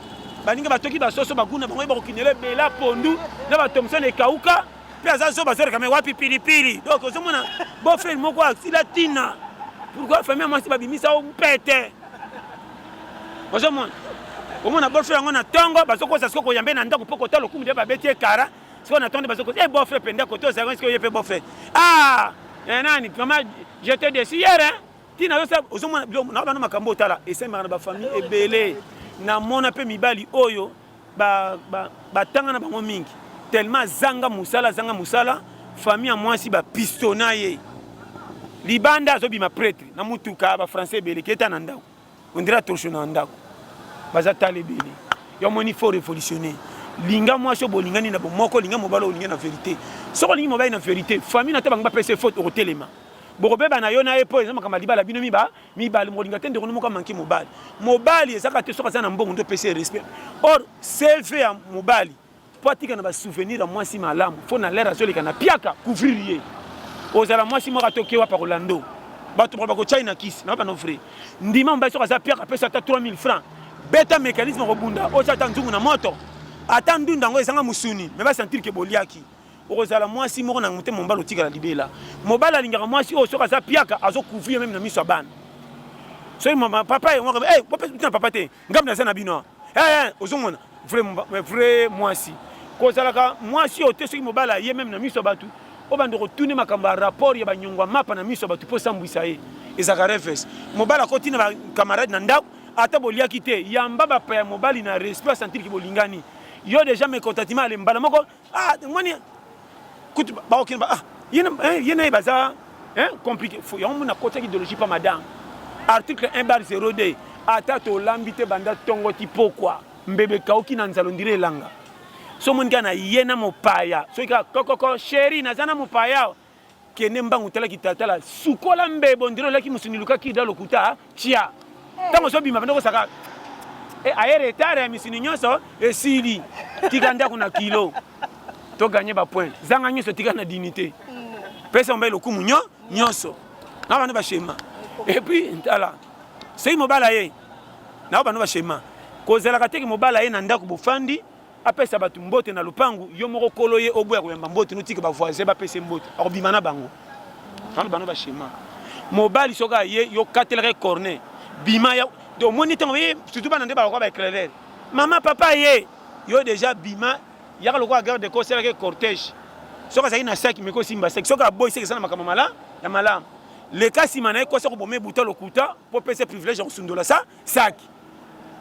Baninga batoki basoso baguna bango bakokinela ebela pondu na batomsone ekauka mpe aza zoba azoleka me wapi pilipili. Donc ozomona beau-frère moko asila ntina. Pourquoi famille ya mwasi babimisa o mpete? Ozomona, omona beau-frère yango na ntongo bazokosa siko koyambe na ndako mpo kota lokumu nde babeti ekara siko na ntongo nde bazokosa e beau-frère pende kote ozalaki siko ye mpe beau-frère, ah nani, vraiment j'étais déçu hier, hein. Ntina azosala, ozomona biloko na bana makambo otala esalemaka na bafamille ebele. Namona mpe mibali oyo batanga na bango mingi, tellement azanga mosala, azanga mosala, famille ya mwasi bapistona ye libanda, azobima prêtre na mutuka bafrançais ebele keta na ndako ondira torche na ndako baza tala ebele. Yo moni, faut révolutionner. Linga mwasi oyo bolingani na bomoko, linga mobali oyo olingi na vérité. Soki olingi mobali na vérité, famille na te bango bapesa faute, okotelema bokobeba na yo na ye mpo eza makambo ya libala. Bino mibale mokolinga te ndeko no moko amanke mobali. Mobali ezaka te soki aza na mbongo nde opesi ye respect. Or CV ya mobali mpo atika na basouvenir ya mwasi malamu, fo na lere azoleka na piaka couvrir ye. Ozala mwasi moko atoke wapa kolando bato bakotyai na kisi na bano vrai. Ndima mobali soki aza piaka, apesa ata 3000 francs, beta mécanisme kobunda, otya ata nzungu na moto, ata ndunda yango ezanga mosuni, me basentir ke boliaki. Okozala mwasi moko na motema mobali otikala libela. Mobali alingaka mwasi oyo soki aza piaka azocouvrir meme na miso ya bana. Soki papa yango na papa te, ngambi naza na bino, ozomona vrai vrai mwasi kozalaka mwasi oyo te soki mobali aye meme na miso ya bato. Obanda kotuna makambo ya rapport ya banyongo ya mapa na miso ya bato mpo osambwisa ye. Ezalaka reves. Mobali akoti na ba camarade na ndako, ata boliaki te, yamba bapaya mobali na respect, asentir ke bolingani. Yo deja mecontentement ale mbala moko, ah moni kutu bakokende ba ah ye na eh, ye na ye baza hein compliqué. Yango mona kotiaki idéologie pa madame. Article 1 bar 02 ata tolambi te banda tongo ti pokwa mbebe ekauki na nzala ondire elanga. So omoni kaka na ye na mopaya, soki kaka kokoko chéri naza na mopaya, kende mbangu tala kitatala, sukola mbebo ondire olaki mosuni, luka kida lokuta tia. Ntango ozobima banda kosaka e, aye retard ya misuni nyonso esili, tika ndako na kilo to gagner ba point, zanga nyonso tika na dignité, pesa mobali lokumu nyo nyonso na bana ba schéma. Et puis ntala soki mobali aye na bana ba schéma, kozelaka te ke mobali aye na ndako bofandi apesa bato mbote na lopangu, yo moko kolo ye oboya koyamba mbote, notika ba voisin bapesa ye mbote, akobima na bango. Wana bano ba schéma. Mobali soki aye, yo katelaka ye cornet, bima ya donc omoni ntango ye, surtout bana nde balokola ba éclaireur, mama papa ye yo déjà bima yaka lokola garde corps, osalaka ye cortège. Soki azalaki na saki, meko osimba saki, soki aboyi seki eza na makambo mala ya malamu, leka nsima na ye, kosa koboma ebuta lokuta mpo opesa privilège ya kosundola sa saki.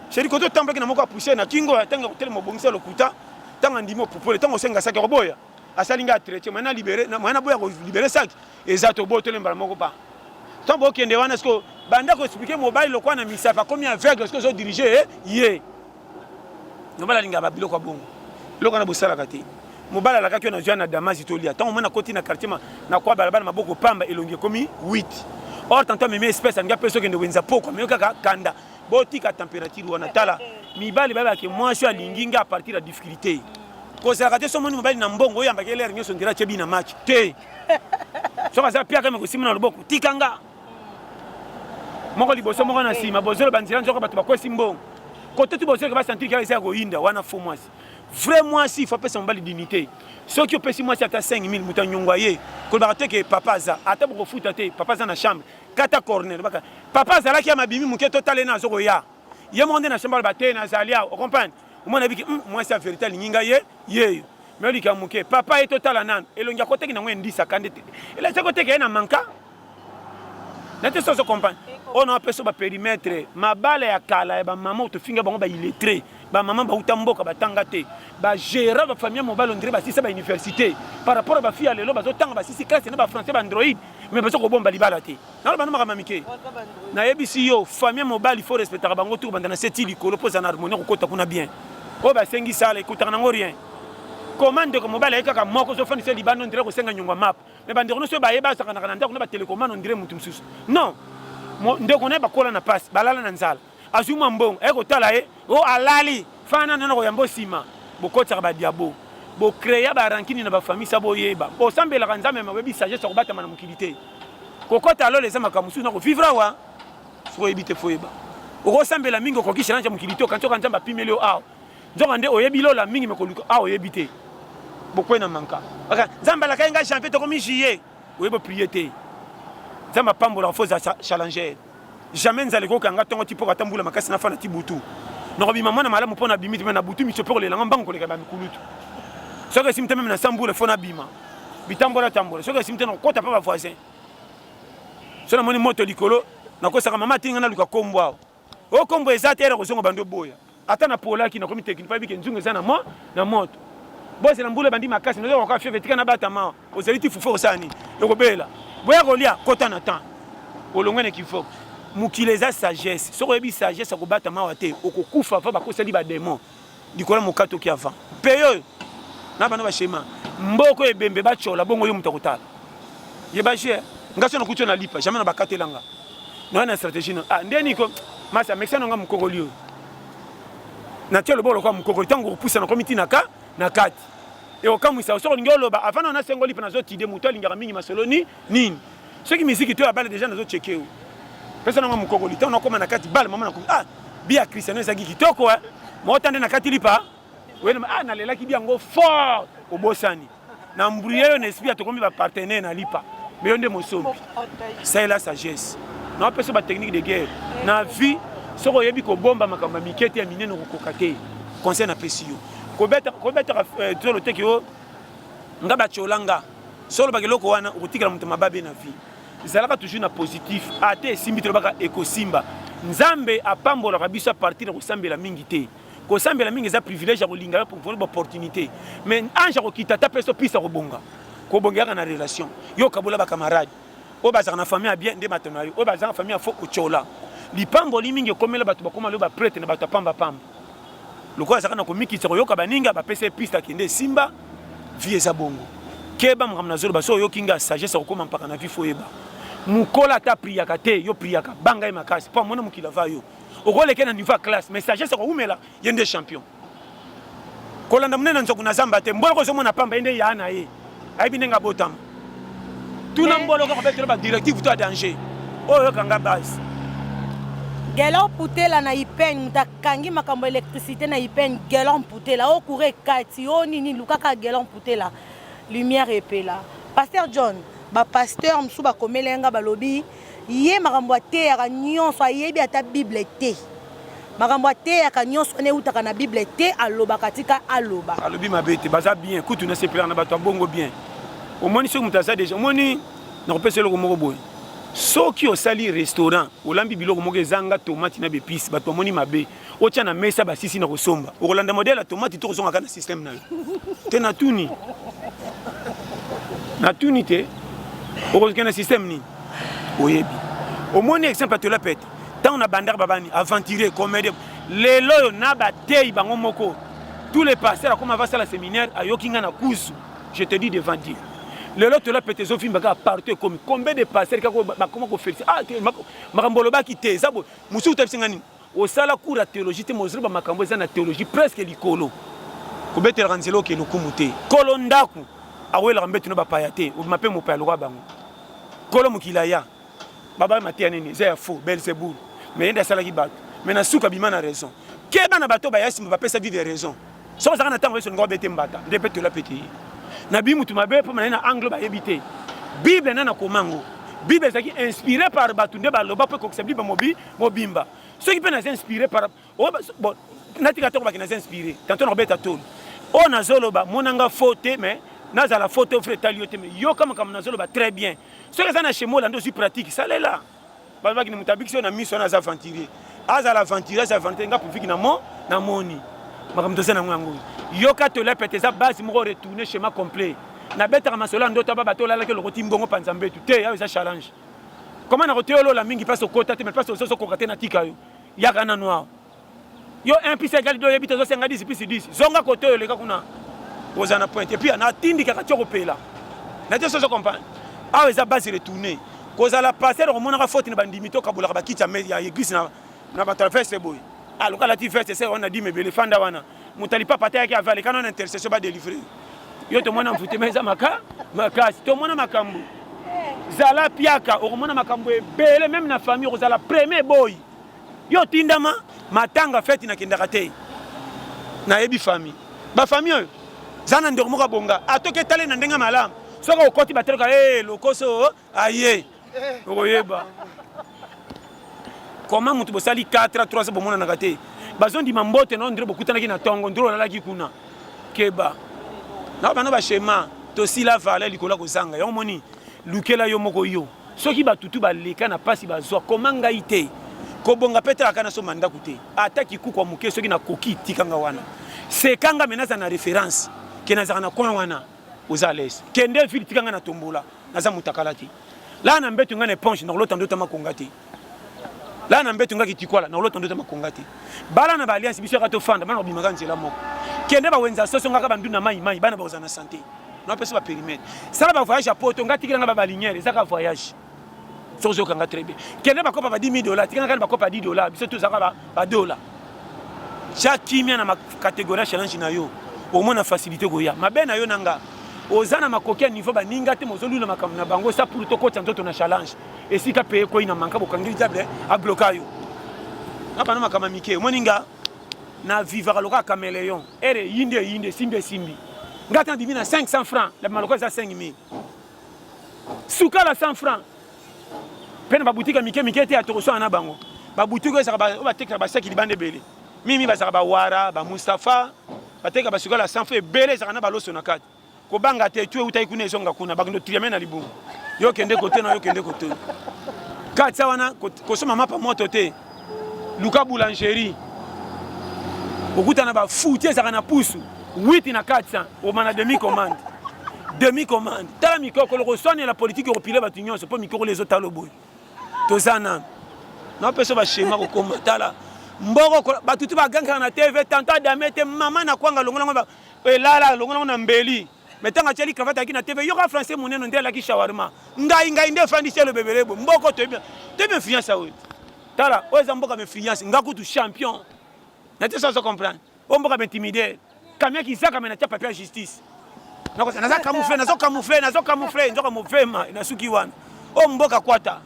Chéri koto otambolaki na moko ya poussière na kingo, ntango ya kotelema obongisa lokuta, ntango andimi opupole, ntango osenga saki akoboya, asali ngai atretien moyen na libere, moyen naboya kolibere saki eza to botole mbala moko pa ntango bokende wana. Siko banda koexplike mobali lokola na misapi akomi aveugle, siko ozodirige ye. Mobali alingaka babiloko ya bongo, biloko wana bosalaka te. Mobali alakaki yo nazwa na damasi tolia, ntango omoni akoti na quartier na kwa balabala maboko pamba, elongi ekomi 8 or tanto amemi espèce alingi apesa okende wenza poko, amemi kaka kanda. Botika température wana. Tala mibali bayebake mwasi oyo alingi nga à partir ya difficulté, kozalaka te. So omoni mobali na mbongo, oyambaki elere nyonso ndira atie bina match te. Soki aza piaka me kosimba na loboko, tika nga moko liboso moko na nsima, bozoloba nzela nzoka bato bakwesi mbongo kote tu, bozoloka basentir kaka eza ya koyinda wana. Fo mwasi, vrai mwasi fo apesa mobali dignité. Soki opesi mwasi ata 5000, moto anyongwa ye kolobaka te ke papa aza, ata bokofuta te, papa aza na chambre, kata corner baka papa azalaki ya mabimi moke, totala ye na azokoya ye moko nde na chambre, aloba te nazali awa. Ocomprendre? Omona biki mwasi ya vérité alingi ngai ye yeyo me olika moke papa ye, totala nanu elongi akotaki nango endisaka nde elasi akoteka ye na manka na te. So ozo comprendre oyo na apesa baperimetre mabala ya kala ya bamama, tofinga bango baillettré, bamama bauta mboka batanga te, bagéra bafamille ya mobali ondire basisa bauniversité par rapport a bafille ya lelo bazotanga, basisi classe na bafrançais baandroid, mais baza kobomba libala te. Naloba no makambo ya mike, nayebisi yo, famille ya mobali fo respectaka bango tu kobanda na seti likolo mpo eza na harmonie kokota kuna bien. Oyo basengi sala ekutaka nango rien. Koma ndeko mobali aye kaka moko, ozofandisa libanda ondire kosenga nyongo ya mapa, me bandeko nyonso oyo baye basakanaka na ndako na batelekomane ondire motu mosusu. Non, ndeko na ye bakola na pasi, balala na nzala, azwi mwa mbongo aye kotala ye o alali fana nana koyamba nsima. Bokotisaka badiabo, bocréa barankini na bafamille sa boyeba bosambelaka Nzambe, ma boyebi sagesse ya kobatama na mokili te. Kokota lola eza makambo mosusu na kovivre awa. Soki oyebi te, fo oyeba okosambela mingi, okoki challenge ya mokili te. Okanisi oka Nzambe apimeli yo awa, nzoka nde oyebi lola mingi, me koluka awa oyebi te. Bokwei na manka, Nzambe alakaki ngai janvier, tokomi juillet, oyebi oprie te. Nzambe apambolaka, fo ozala challenger. Jamais nzala ekokanga ntongo ti mpo ata mbula makasi, nafanda ti butu, nakobima mwana malamu mpo nabimi te. Me na butu miso mpe kolelanga mbangu koleka bamikulutu. Soki esimi te, meme na sa mbula, fo nabima bitambola tambola. Soki esimi te, nakokota mpe bavoisin. So namoni moto likolo, nakosaka mama atinga naluka kombo awa, o kombo eza te, ere kozonga bando boya ata napolaki, nakomi tekini mpo ayebike nzungu eza na mo na moto. Bozela mbula ebandi makasi, nazokoka fievre, tika nabatama. Ozali ti fufu okosala nini? Ekobela boya kolia kota na temps olongwe na équivoque. Mokili eza sagesse. Soki oyebi sagesse ya kobata mawa te, okokufa va bakosali bademon likolo ya mokato oki avant mpe oyo na bana bashema mboko ebembe batyola bongo yo moto akotala ye baje nga so nakuti yo na lipa jamais na bakatelanga noya na stratégie na ah nde niko masi amekisa nanga mokokoli oyo natia loboko lokola mokokoli, ntango kopusa nakomi ntina ka na kati ekokamwisa. Soki olingi oloba avant na nasengoli mpe nazotide moto alingaka mingi masolo ni nini, soki miziki to ya bale deja nazocheke yo, pesa nanga mokokoli, ntango nakoma na kati bale mama nakomi ah bi ya Cristiano ezalaki kitoko eh mota nde na kati lipa oyena ah nalelaki bi yango fort, obosani na mbrouye yo na esprit ya tokomi bapartenaire na lipa, me yo nde mosombi. Salela sagesse, naopesa batechnique de guerre na vie. Soki oyebi kobomba makambo ya mike te, ya minene okokoka te. Conseil napesi yo, kobetaka tolo teke yo nga batyola nga. Soki olobaka eloko wana okotikala moto mababe na vie. Zalaka toujours na positif, ata esimbi te lobaka ekosimba. Nzambe apambolaka biso a partir ya kosambela mingi te. Kosambela mingi eza privilège ya kolinga yo pour ba opportunité. Mais ange akokita ata peso piste ya kobonga. Kobonga yaka na relation. Yo okabola ba camarades. Oyo bazalaka na famille ya bien nde bato na yo. Oyo bazalaka famille ya faux otiola. Lipamboli mingi ekomela bato bakoma lelo ba prêtre na bato ya pamba pamba. Lokola azalaka na komikitisa koyoka baninga bapesa ye piste akende esimba vie eza bongo. Keba makambo nazoloba soki oyoki nga sagesse ya kokoma mpaka na vie fo oyeba. Mokola ata priaka te yo priaka banga ye makasi po amona mokili ava yo. Okoleke na niveau ya classe mais sagesse ya kowumela ye nde champion. Kolanda monene na nzoku na zamba te mboloko ozomona pamba ye nde ya na ye ayebi ndenge abotama. Tuna mboloko akobetela ba directive to ya danger oyo yoka nga base. Gelor Putela na Ipene moto akangi makambo ya electricité na Ipene Gelor Mputela o courant ekati o nini lukaka Gelor Mputela lumière epela. Pasteur John ba pasteur mosusu bakomela ye nga balobi ye makambo ateyaka nyonso ayebi ata Bible te. Makambo ateyaka nyonso wana eutaka na Bible te, alobaka tika aloba. Alobi mabe te, baza bien kutu nasepelaka na bato ya bongo bien. Omoni soki moto aza deja, omoni nakopesa eloko moko boye, soki osali restaurant olambi biloko moko ezanga tomate na bepice, bato bamoni mabe, otya na mesa basisi na kosomba, okolanda modele ya tomate to kozonga kaka na système na yo te? Natuni, natuni te, okozokende na système nini? Oyebi, omoni exemple ya Tola Pete, ntango na bandaka babani aventurier comédien, lelo oyo na bateyi bango moko, tous les pasteurs akoma vasala séminaire, ayoki nga na kuzu, je te dis devant Dieu, lelo Tola Pete ezovimba kaka partout, ekomi combien de pasteurs kaka bakoma koféliciter, ah makambo olobaki te eza boye. Mosusu tabisi nga nini, osala cours ya théologie te, mozoloba makambo eza na théologie presque likolo. Kobetelaka nzela oke lokumu te, kolo ndako awelaka mbeto na bapaya te, obima mpe mopaya lokola bango. Kolo mokili aya baba mateya nini eza ya faux Belzebul, mais ye nde asalaki bato, mais na suka bima na raison. Keba na bato baya nsima bapesa vivre raison. Soki ozalaka na ntango Yesu olinga obete mbata nde mpe tola pete ye na bi mutu mabe mpo naye na angle bayebi te Bible nana komango. Bible ezalaki inspiré par bato nde baloba mpo ekokisa Bible mobi mobimba. Soki mpe naza inspiré par bon, natika toko baki naza inspiré tanto nakobeta tolo oyo nazoloba monanga faux te, mais nazala faux te ofre etali yo te, mais yoka makambo nazoloba très bien. Soki eza na schéma olanda ozwi pratique salela. Balobaki ni moto abikisi yo na miso wana aza aventurier, azala aventurier, aza aventurier nga pufiki na mo namoni makambo toza nango yango. Yoka tola pete eza base moko retourner schéma complet. Nabetaka masolo ya ndoto aba bato olalaki olokoti mbongo panza mbetu te, ayo eza challenge. Comment nakoteya olola mingi mpasi okota te, mais mpasi ozokoka te, natika yo yaka nanu awa. Yo 1 plus égale 2 oyebi te, ozosenga 10 plus 10, zonga kote oyo oleka kuna oza na pointe. Et puis natindikaka ti okopela na te, sozo comprendre. Awa eza base retourner. Kozala pasteur okomonaka faute na bandimi to kabolaka bakiti ya église na bato ya veste boye. Aluka alati veste se wana dime ebele fanda wana moto alipapa ate yaki avale kana na intercession ba délivrer yo. Tomona mvutema eza maka makasi, tomona makambo zala piaka, okomona makambo ebele meme na famille okozala premier boy. Yo tindama matanga fete nakendaka te, nayebi famille bafamille oyo za na ndeko moko abonga atoki etale na ndenge malamu, soki okoti bateleka e lokoso aye okoyeba koma moto bosali 4 3 bomonanaka te, bazondima mbote na ndre bokutanaki na ntongo ndre olalaki kuna. Keba na bana bashema tosila valeur likolo ya kozanga yango. Moni lukela yo moko yo soki batutu baleka na mpasi bazwa koma ngai te kobonga mpe talaka nasomba ndako te ata kikuku ya moke soki nakoki tikanga wana sekanga me naza na référence ke nazalaka na coin wana oza à l'aise. Kende ville tikanga na tombola naza motakala te laa na mbeto ngai na éponge nakolota ndota makonga te laa na mbeto ngai kitikwala nakolota ndota makonga te bala na baalliance biso yaka tofanda bana babimaka nzela moko kende bawenza soso ngaka bandu na mai mai bana bakozala na santé napesa baperimetre sala bavoyage ya poto ngai tikela nga babaliniere ezaka voyage soki ozokanga très bien kende bakopa ba 10 000 dollars tikanga kaka bakopa 10 dollars biso tozalaka badola tya kimia na catégorie ya challenge na yo omona facilité koya mabe na yo na nga oza na makoki ya niveau baninga te mozolula makambo na bango sa pour tokotisa nzoto na challenge esika pe ekoyi na manka bokangeli diable abloka yo na bana makambo ya mike omoni nga na vivaka lokola caméléon ere eyindi eyindi esimbi esimbi nga ata nabimi na 500 francs na bima lokola eza 5000 sukala 100 francs mpe na babutike ya mike mike te ya tokoswana na bango babutike oyo ezalaka oyo batekaka basaki libanda ebele mingi bazalaka bawara bamustafa batekaka basukala 100 francs ebele ezalaka na baloso na kati. Kobanga te, tu eutaki kuna ezonga kuna, bakende triame na libumu. Yo kende kote na yo kende kote. Katsa wana kosomba mapa moto te. Luka boulangerie. Okutana ba fouti ezaka na pusu. 8 na 400 omana demi commande. Demi commande. Tala mikokolo koswanela politique okopile bato nyonso mpo mikokolo ezotala boye. Toza nanu. Napesa ba schéma kokoma tala mboko bato tu bagangaka na TV tantôt adame te mama na kwanga longola ngo Elala alongola ngo na mbeli. Mais tango atiali cravate ayaki na TV yoka français munene nde alaki shawarma. Ngai ngai nde efandisi elo bebele bo mboko toyebi toyebi influence oyo. Tala oyo eza mboka influence nga kutu champion. Na te so comprendre. Oyo mboka intimider. Kamia kizaka mais na tia papier ya justice. Nakosa naza camoufler nazo camoufler nazo camoufler nzoka movema na suki wana. Oyo mboka kwata.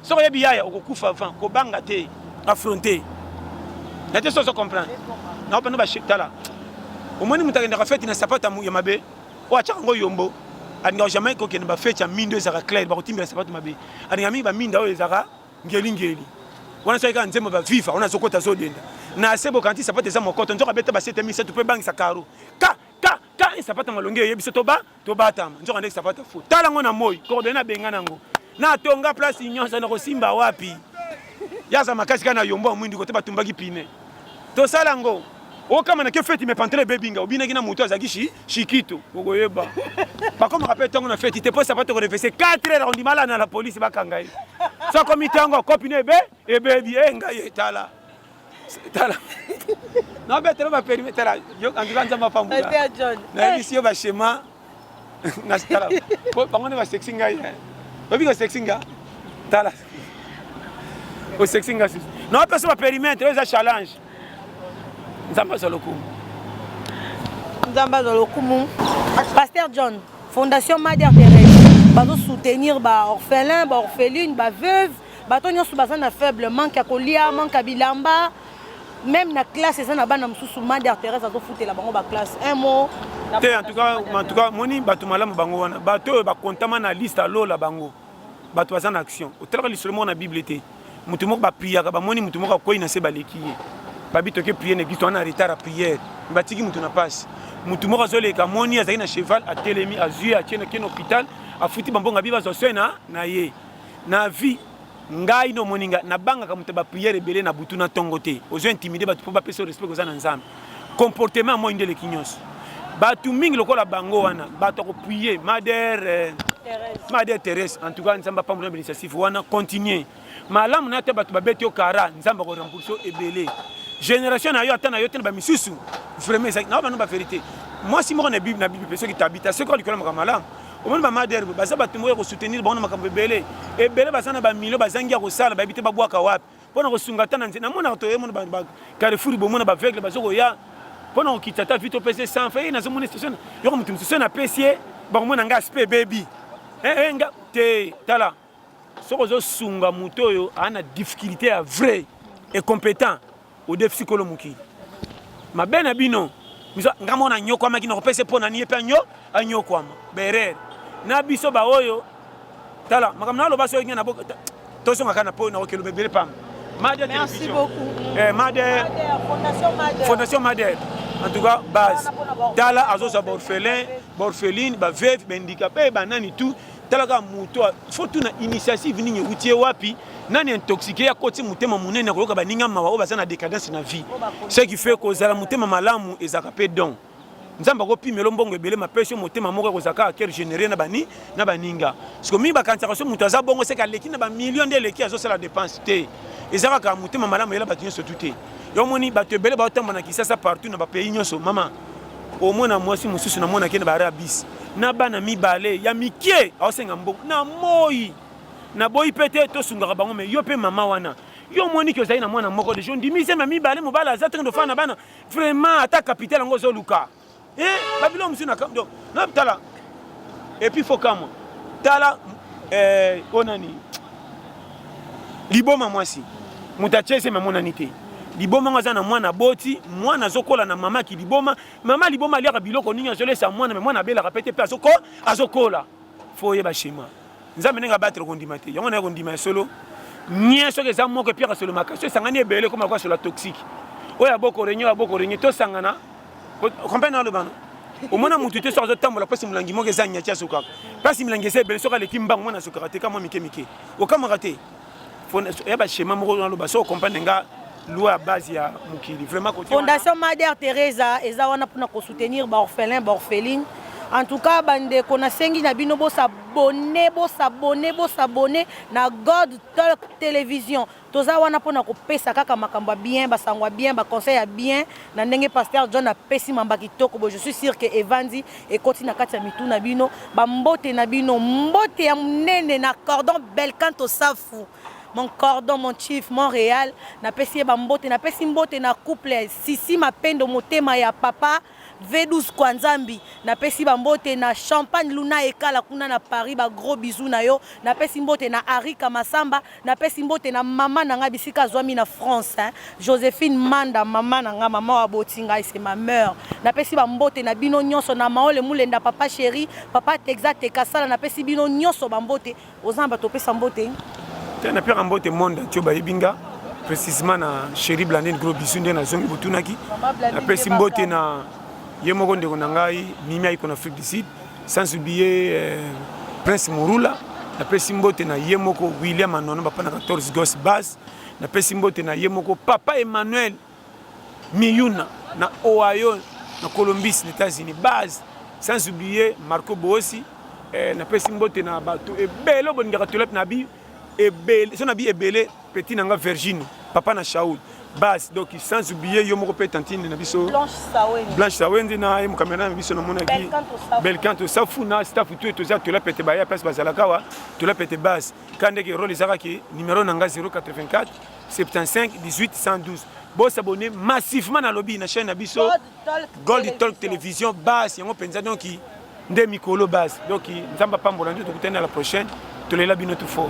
Soki oyebi yaya okokufa avant kobanga te affronter. Na te soso comprendre. Na opana ba tala. Omoni moto akendaka feti na sapato ya mabe oyo atiaka yango yombo alingaka jamais kokende ba feti ya mindo ezalaka clair bakotimbela sapato mabe alingaka mingi baminda oyo ezalaka ngelingeli wana soki kaka nzembo ba viva wana azokota azodenda na se bokanti sapato eza mokoto nzoka abeta basete misato mpo ebangisa karo ka ka ka sapato malongi eyebi biso toba Tobatama nzoka nde sapata fou. Tala ngo na moi, coordonner abenga nango. Na tonga place nyonso na kosimba wapi? Yaza makasi kana yombo ya mwindu kote batumbaki pine. Tosala ngo. Okama na ke feti me pantalon ebebi nga obinaki na moto azalaki shi shikito okoyeba. Bakomaka pe tongo na feti te po sapato ko revese 4 heures ondima ala na la police bakanga ye. So akomi tongo kopi ne ebe ebebi e ngai etala. Tala. Nabetela ba permis tala yo en tout cas Nzambe apambola. Nayebisi yo ba schéma na tala po bango nde ba sexy ngai. Oyebi ko sexy nga? Tala. O sexy nga susu. Na pesa ba périmètre eza challenge. Nzambe azwa lokumu. Nzambe azwa lokumu. Pasteur John, Fondation Mother Thérèse bazo soutenir ba orphelins, ba orphelines, ba veuves Bato nyonso baza na faible, manque ya kolia, manque ya bilamba. Même na classe eza na bana mosusu Mother Thérèse azofutela bango ba classe. Un mot. Te en tout cas moni bato malamu bango wana bato oyo bakontama na liste alola bango bato baza na action otalaka lisolo moko na bible te moto moko bapriaka bamoni moto moko akwei na se baleki ye babi toke prier na eglise toza na retard ya prière batiki moto na pasi moto moko azoleka amoni azalaki na cheval atelemi azwi atie na kene hôpital afuti bambongo abi bazwa soin na ye Na vie ngai nde omoni ngai nabangaka moto ya ba prière ebele na butu na tongo te ozo intimide bato mpo bapesa yo respect koza na nzambe comportement ya moi nde eleki nyonso bato mingi lokola bango wana bato ya koprie mader eh, mader Therese en tout cas nzambe apambola na initiative wana continue malamu na ata bato babeti yo kara nzambe akorembourse yo ebele génération na yo ata na yo te na bamisusu vraiment ezali na bano ba vérité mwasi moko na bible na bible mpe soki tabita soki likolo makambo malamu Omoni ba Mader baza bato moko ya ko soutenir bango na makambo ebele ebele, baza na ba millions bazangi ya kosala, bayebi te babwaka wapi mpo na kosunga ata na nzela. Namonaka toye mona ba Carrefour bomona ba aveugle bazo koya mpo na kokita ata vite opesa ye 100 francs, eh nazomona station yoko moto mosusu napesi ye bakomona nga aspect ebebi eh, eh, nga te tala soki ozosunga moto oyo aa na difficulté ya vrai et compétent odefisi kolo mokili mabe na bino nga mona anyokwamaki na kopesa mpo na nini ye mpe anyo anyokwama berere na biso baoyo tala makambo naloba soki ngai tozonga kaka na po nakokeloba ebele pamba Mader Merci beaucoup. Eh, Mader. Fondation Mader. Fondation Mader. En tout cas, base. Tala azoza ba orphelin, ba orpheline, ba veuve, ba handicapé, ba nani tout. Tala ka muto, faut tout na initiative nini euti ye wapi? Nani intoxiqué ya koti motema munene koyoka baninga mawa oyo baza na décadence na vie. Ce qui fait kozala motema malamu ezalaka pe don. Nzambe akopimela mbongo ebele mapesi yo motema moko ekozala kaka cœur généreux na bani na baninga. Siko mingi bakanisaka so moto aza bongo seke aleki na ba million nde eleki azosala dépense te. Eza kaka motema malamu eyela bato nyonso tu te. Yo omoni bato ebele baotambola na Kinshasa partout na ba pays nyonso mama omona mwasi mosusu namonaki na ba arabis na bana mibale ya mike aosenga mbongo na moi naboyi mpe te tosungaka bango me yo mpe mama wana yo omoni ke ozali na mwana moko deja ondimi zema mibale mobali aza tenge ofana na bana vraiment ata capital yango ozoluka eh, babilo mosusu na donc na tala et puis faut kamwa tala eh, oyo nani liboma mwasi moto atie zemi amonani te liboma yango aza na mwana aboti mwana azokola na mama ki liboma mama liboma aliaka biloko nini azolesa mwana me mwana abelaka pe te mpe azokola fo oyeba shema nzambe ndenge abatela kondima te yango naye kondima ya solo nie soki eza moko epiaka solo makasi esangani ebele ekoma lokola solo ya toxique oyo aboko renye oyo aboko renye tosangana comprendre nalobana. Omona mutu te soki azotambola mpasi molangi moko eza nyati azokaka mpasi milangi eza ebele, soki aleki mbangu mwana azokaka te, ka mwa mike mike okamwaka te. Ya baschéma moko naloba, so ocomprendre nga, loi ya base ya mokili vraiment côté wana. Fondation Mother Teresa eza wana mpona kosoutenir baorphelin, baorpheline. En tout cas, bandeko, nasengi na bino bos'abonner, bos'abonner, bos'abonner na God Talk Télévision. Toza wana mpona kopesa kaka makambo ya bien, basango ya bien, baconseil ya bien. Na ndenge pasteur John apesi mamba kitoko boye, je suis sûr ke evandi, ekoti na kati ya mitu na bino. Bambote na bino, mbote ya monene na cordon Belcanto Safu, mon cordon, mon chief Montréal, napesi ye bambote. Napesi mbote na couple Sisi Mapendo, motema ya papa V12 Kwanzambi. Napesi bambote na Champagne Luna Ekala kuna na Paris, bagros bisous na yo. Napesi mbote na Arika Masamba. Napesi mbote na mama na ngai bisika azwami na France, hein? Joséphine Manda, mama na ngai, mama oyo aboti ngai, c'est ma mère. Napesi bambote na bino nyonso, na Maole Mulenda, papa chéri, papa Texas Tekasala. Napesi bino nyonso bambote. Oza na bato opesa mbote? Te, napeka mbote monde entier bayebi nga, précisement na chéri Blandine, gros bisous. Nde nazongi botunaki, napesi mbote na ye moko ndeko na ngai Mimi Aiko na Afrique du Sud, sans oublier Prince Murula. Napesi mbote na ye moko William Anono, papa na 14 gos base. Napesi mbote na ye moko papa Emmanuel Miyuna na Ohio, na Columbus, na États-Unis base, sans oublier Marco Boosi. Napesi mbote na bato ebele bolingaka tolep na bi ebele, so na bi ebele, petit na nga Virginie, papa na Shaul base. Donc sans oublier yo moko mpe tantine na biso Blanche Sawendi, na ye mokamera na biso namonaki Belcanto Safu na staff tout. Toza tola pete, baya place bazalaka awa, tola pete base. Ka ndenge role ezalaki, numéro na nga 084 75 18 112. Bos'abonner massivement, nalobi, na chaîne na biso Gold Talk Télévision base yango mpenza. Donc nde mikolo base. Donc Nzambe apambola nde tokutani na la prochaine. Tolela bino tout fort.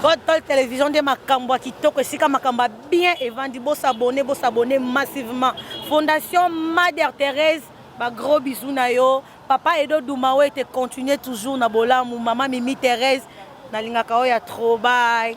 God Talk Télévision nde makambo ya kitoko, esika makambo ya bien evandi. Bos'abonner, bos'abonner massivement. Fondation Mother Thérèse, bagros bisous na yo, papa Edo Dumawe, ete continue toujours na bolamu. Mama Mimi Thérèse, nalingaka oyo ya trop. Bye.